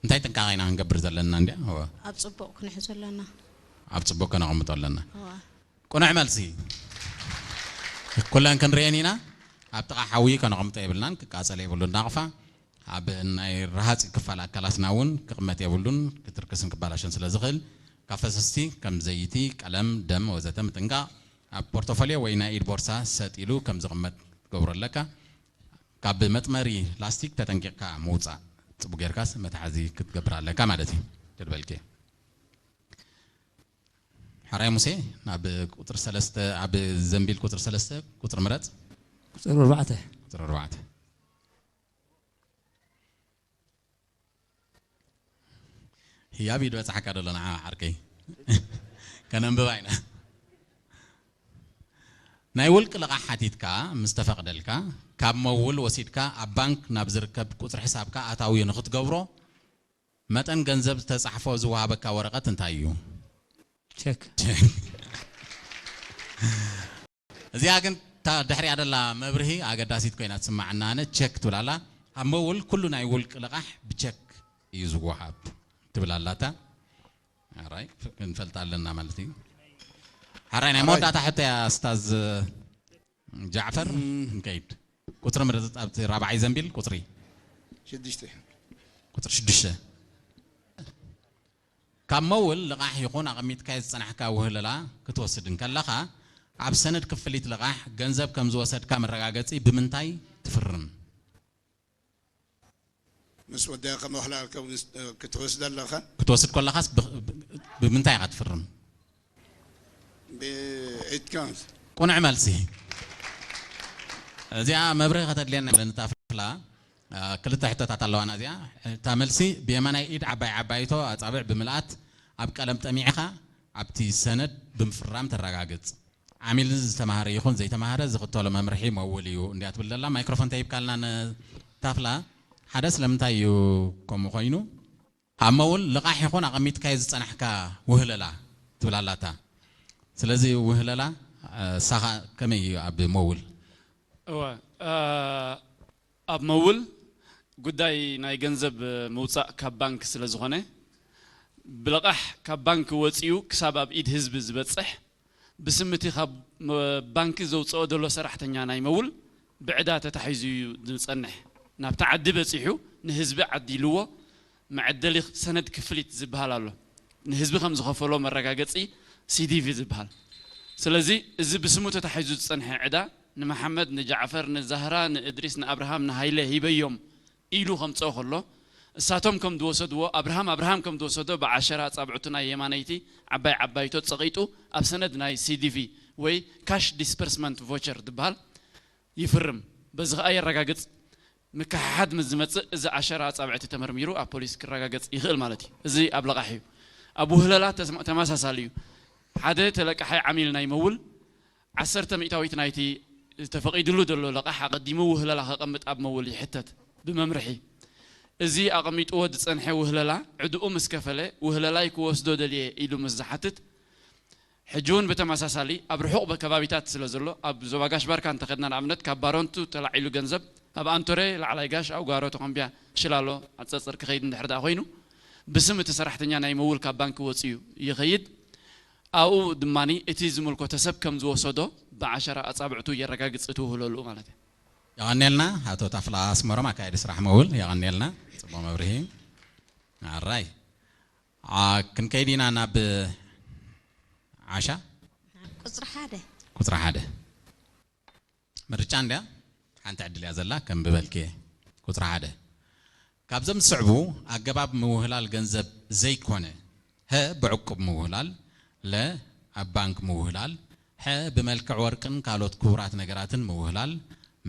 እንታይ ጥንቃቐ ኢና ክንገብር ዘለና እንዲያ እዎ ኣብ ፅቡቕ ክንሕዞ ኣለና ኣብ ፅቡቅ ከነቐምጦ ኣለና እዋ ቁኑዕ መልሲ ኩለን ክንርእየን ኢና ኣብ ጥቓ ሓዊ ከነቐምጦ የብልናን ክቃፀል የብሉ ናቕፋ ኣብ ናይ ረሃፂ ክፋል ኣካላትና እውን ክቕመጥ የብሉን ክትርክስን ክባላሸን ስለ ዝኽእል ካብ ፈሰስቲ ከም ዘይቲ ቀለም ደም ወዘተ ምጥንቃቕ ኣብ ፖርቶፎልዮ ወይ ናይ ኢድ ቦርሳ ሰጥ ኢሉ ከም ዝቕመጥ ክትገብሮ ኣለካ ካብ መጥመሪ ላስቲክ ተጠንቂቕካ ምውፃእ ፅቡ ጌርካስ መትሓዚ ክትገብር ኣለካ ማለት እዩ ክድበልኪ ሕራይ ሙሴ ናብ ቁፅሪ ሰለስተ ኣብ ዘንቢል ቁፅሪ ሰለስተ ቁፅሪ ምረፅ ቁፅሪ ኣርባዕተ ቁፅሪ ኣርባዕተ ህያብ እዩ ዝበፅሓካ ዘሎ ንዓ ዓርከይ ከነንብባ ኢና ናይ ውልቂ ልቓሕ ሓቲትካ ምስ ተፈቕደልካ ካብ መውል ወሲድካ ኣብ ባንክ ናብ ዝርከብ ቁፅሪ ሕሳብካ ኣታውዮ ንክትገብሮ መጠን ገንዘብ ዝተፃሕፎ ዝወሃበካ ወረቐት እንታይ እዩ? ቸክ እዚኣ ግን እታ ድሕሪያ ደላ መብርሂ ኣገዳሲት ኮይና ትስማዓና ኣነ ቸክ ትብል ኣላ ኣብ መውል ኩሉ ናይ ውልቂ ልቓሕ ብቸክ እዩ ዝወሃብ ትብል ኣላታ ራይ ክንፈልጣ ኣለና ማለት እዩ ሓራይ ናይ መወዳእታ ሕቶ እያ ስታዝ ጃዕፈር ንከይድ ቁፅሪ ምርፅፅ ኣብቲ ራብዓይ ዘንቢል ቁፅሪ ሽዱሽተ ቁፅሪ ሽዱሽተ ካብ መውል ልቓሕ ይኹን ኣቐሚጥካዮ ዝጸናሕካ ውህለላ ክትወስድ እንከለኻ፣ ኣብ ሰነድ ክፍሊት ልቓሕ ገንዘብ ከም ዝወሰድካ መረጋገጺ ብምንታይ ትፍርም? ምስ ወደያ ከም ወህላል ክትወስድ ኣለኻ? ክትወስድ ከለኻስ ብ-፣ ብ-፣ ብምንታይ ኢኻ ትፍርም? ብኢድካ። ቁኑዕ መልሲ። እዚኣ መብርሂ ከተድልየና እያ። ንታፍላ፣ አ፣ ክልተ ሕቶታት ኣለዋና እዚኣ። እታ መልሲ ብየማናይ ኢድ ዓባይ ዓባይቶ ኣጻብዕ ብምልኣት ኣብ ቀለም ጠሚዕኻ ኣብቲ ሰነድ ብምፍራም ተረጋግጽ። ዓሚል ዝተማህረ ይኹን ዘይተማህረ ዝኽተሎ መምርሒ መውል እዩ እንድያ ትብል ዘላ። ማይክሮፎን ተሂብካልና ንታፍላ። ሓደ ስለምንታይ እዩ ከምኡ ኮይኑ? ኣብ መውል ልቓሕ ይኹን ኣቐሚጥካዮ ዝጸናሕካ ውህለላ ትብል ኣላታ። ስለዚ ውህለላ፣ እ፣ ሳኻ ከመይ እዩ ኣብ መውል? እወ፣ እ፣ ኣብ መውል ጉዳይ ናይ ገንዘብ ምውጻእ ካብ ባንክ ስለ ዝኾነ፣ ብልቓሕ ካብ ባንክ ወጺኡ ክሳብ ኣብ ኢድ ህዝቢ ዝበጽሕ፣ ብስም እቲ ካብ መ-፣ ባንክ ዘውጽኦ ዘሎ ሰራሕተኛ ናይ መውል ብዕዳ ተታሒዙ እዩ ዝጸንሕ። ናብቲ ዓዲ በጺሑ ንህዝቢ ዓዲልዎ መዐደሊ ሰነድ ክፍሊት ዝበሃል ኣሎ። ንህዝቢ ከም ዝኸፈሎ መረጋገጺ ሲዲቪ ዝበሃል። ስለዚ እዚ ብስሙ ተታሒዙ ዝጸንሐ ዕዳ ንመሓመድ፣ ንጃዕፈር፣ ንዛህራ፣ ንእድሪስ፣ ንኣብርሃም፣ ንሃይለ ሂበዮም ኢሉ ከምጽኦ ከሎ፣ እሳቶም ከም ዝወሰድዎ፣ ኣብርሃም ኣብርሃም ከም ዝወሰዶ ብዓሸራ ኣጻብዕቱ ናይ የማነይቲ ዓባይ ዓባይቶ ጸቒጡ ኣብ ሰነድ ናይ ሲዲቪ ወይ ካሽ ዲስፐርስመንት ቮቸር ዝበሃል ይፍርም። በዚ ኸኣ የረጋግጽ። ምክሕሓድ ምስ ዝመጽእ፣ እዚ ዓሸራ ኣጻብዕቲ ተመርሚሩ ኣብ ፖሊስ ክረጋገጽ ይኽእል ማለት እዩ። እዚ ኣብ ለቓሕ እዩ። ኣብ ውህለላ ተስማ-፣ ተመሳሳሊ እዩ። ሓደ ተለቃሓይ ዓሚል ናይ መውል ዓሰርተ ሚእታዊት ናይቲ ተፈቒድሉ ዘሎ ለቓሕ ኣቐዲሙ ውህለላ ከቐምጥ ኣብ መውል ይሕተት ብመምርሒ። እዚ ኣቐሚጥዎ ዝጸንሐ ውህለላ ዕድኡ ምስ ከፈለ ውህለላይ ክወስዶ ደልየ ኢሉ ምስ ዝሓትት፣ ሕጂ እውን ብተመሳሳሊ ኣብ ርሑቕ በ-፣ ከባቢታት ስለ ዘሎ ኣብ ዞባ ጋሽ ባርካ እንተኸድና ንኣብነት ካብ ባሮንቱ ተላዒሉ ገንዘብ ኣብ ኣንቶሬ ላዕላይ ጋሽ ኣብ ጓሮ ተኾምቢያ ሽላሎ ኣጸጽር ክኸይድ እንድሕር ደኣ ኮይኑ ብስም እቲ ሰራሕተኛ ናይ መውል ካብ ባንክ ወጺኡ ይኸይድ። ኣብኡ ድማ እቲ ዝምልከቶ ሰብ ከም ዝወሰዶ ብዓሸራ ኣጻብዕቱ የረጋግጽ እቲ ውህለልኡ ማለት እዩ። የቐንየልና ኣቶ ታፍላ ኣስመሮም ኣካየዲ ስራሕ መውል የቐንየልና ጽቡቕ መብርሂ። ኣራይ ዓ-፣ ክንከይድ ኢና ናብ ዓሻ ቁፅሪ ሓደ ቁፅሪ ሓደ ምርጫ እንድያ ሓንቲ ዕድል እያ ዘላ ከም ብበልኪ ቁፅሪ ሓደ ካብዞም ዝስዕቡ ኣገባብ ምውህላል ገንዘብ ዘይኮነ ሀ ብዕቁብ ምውህላል ለ ኣብ ባንክ ምውህላል ሐ ብመልክዕ ወርቅን ካልኦት ክቡራት ነገራትን ምውህላል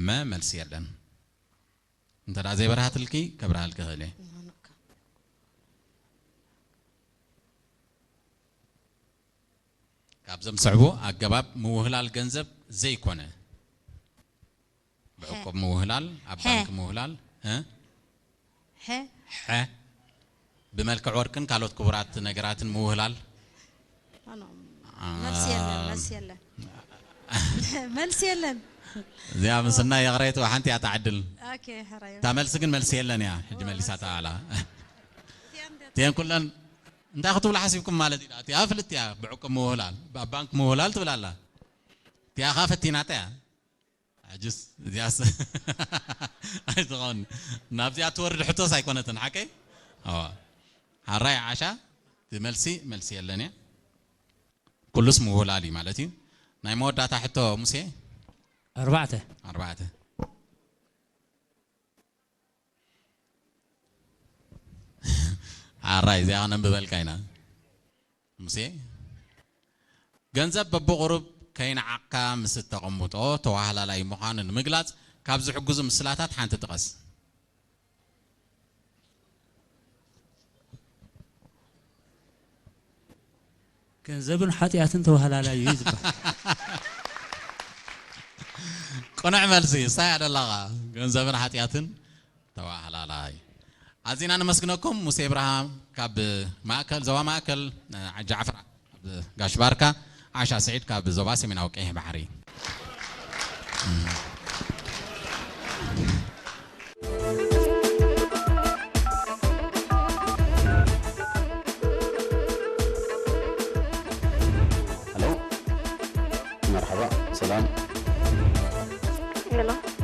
መ መልሲ የለን እንተ ደኣ ዘይበርሃትልኪ ከብርሃልኪ እኽእል እየ ካብዞም ዝስዕቡ ኣገባብ ምውህላል ገንዘብ ዘይኮነ ብዕቁብ ምውህላል ኣብ ባንክ ምውህላል እ ሐ ሐ ብመልክዕ ወርቅን ካልኦት ክቡራት ነገራትን ምውህላል መልሲ የለን መልሲ የለን መልሲ የለን እዚኣ ምስና የቕረየት ሓንቲ እያ ተዓድል ኦኬ ሕራይ እታ መልሲ ግን መልሲ የለን እያ ሕጂ መሊሳታ ኣላ እቲአን ኩለን እንታይ ክትብሉ ሓሲብኩም ማለት እዩ እቲኣ ፍልጥ እያ ብዕቁብ ምውህላል ኣብ ባንክ ምውህላል ትብል ኣላ እቲኣ ኻ ፈቲናታ እያ ሕጅስ እዚኣስ ኣይትኸውን ናብዚኣ ትወርድ ሕቶስ ኣይኮነትን ሓቀይ ኣዋ ሓራይ ዓሻ እቲ መልሲ መልሲ የለን እያ ኩሉስ ምውህላል እዩ ማለት እዩ ናይ መወዳእታ ሕቶ ሙሴ ኣርባዕተ ኣርባዕተ ኣራይ እዚኣ ነንብበልካ ኢና ሙሴ ገንዘብ በብቑሩብ ከይነዓቕካ ምስ እተቐምጦ ተዋህላላይ ምዃኑ ንምግላጽ ካብ ዝሕግዙ ምስላታት ሓንቲ ጥቀስ ገንዘብን ሓጢኣትን ተዋህላላይ እዩ ዝበሃል ቅኑዕ መልሲ እሳይ ኣደላኻ ገንዘብን ሓጢኣትን ተዋህላላይ ኣዚና ነመስግነኩም ሙሴ እብርሃም ካብ ማእከል ዞባ ማእከል ጃዕፍራ ካብ ጋሽ ባርካ ዓሻ ስዒድ ካብ ዞባ ሰሜናዊ ቀይሕ ባሕሪ Hello. مرحبا. سلام. Hello.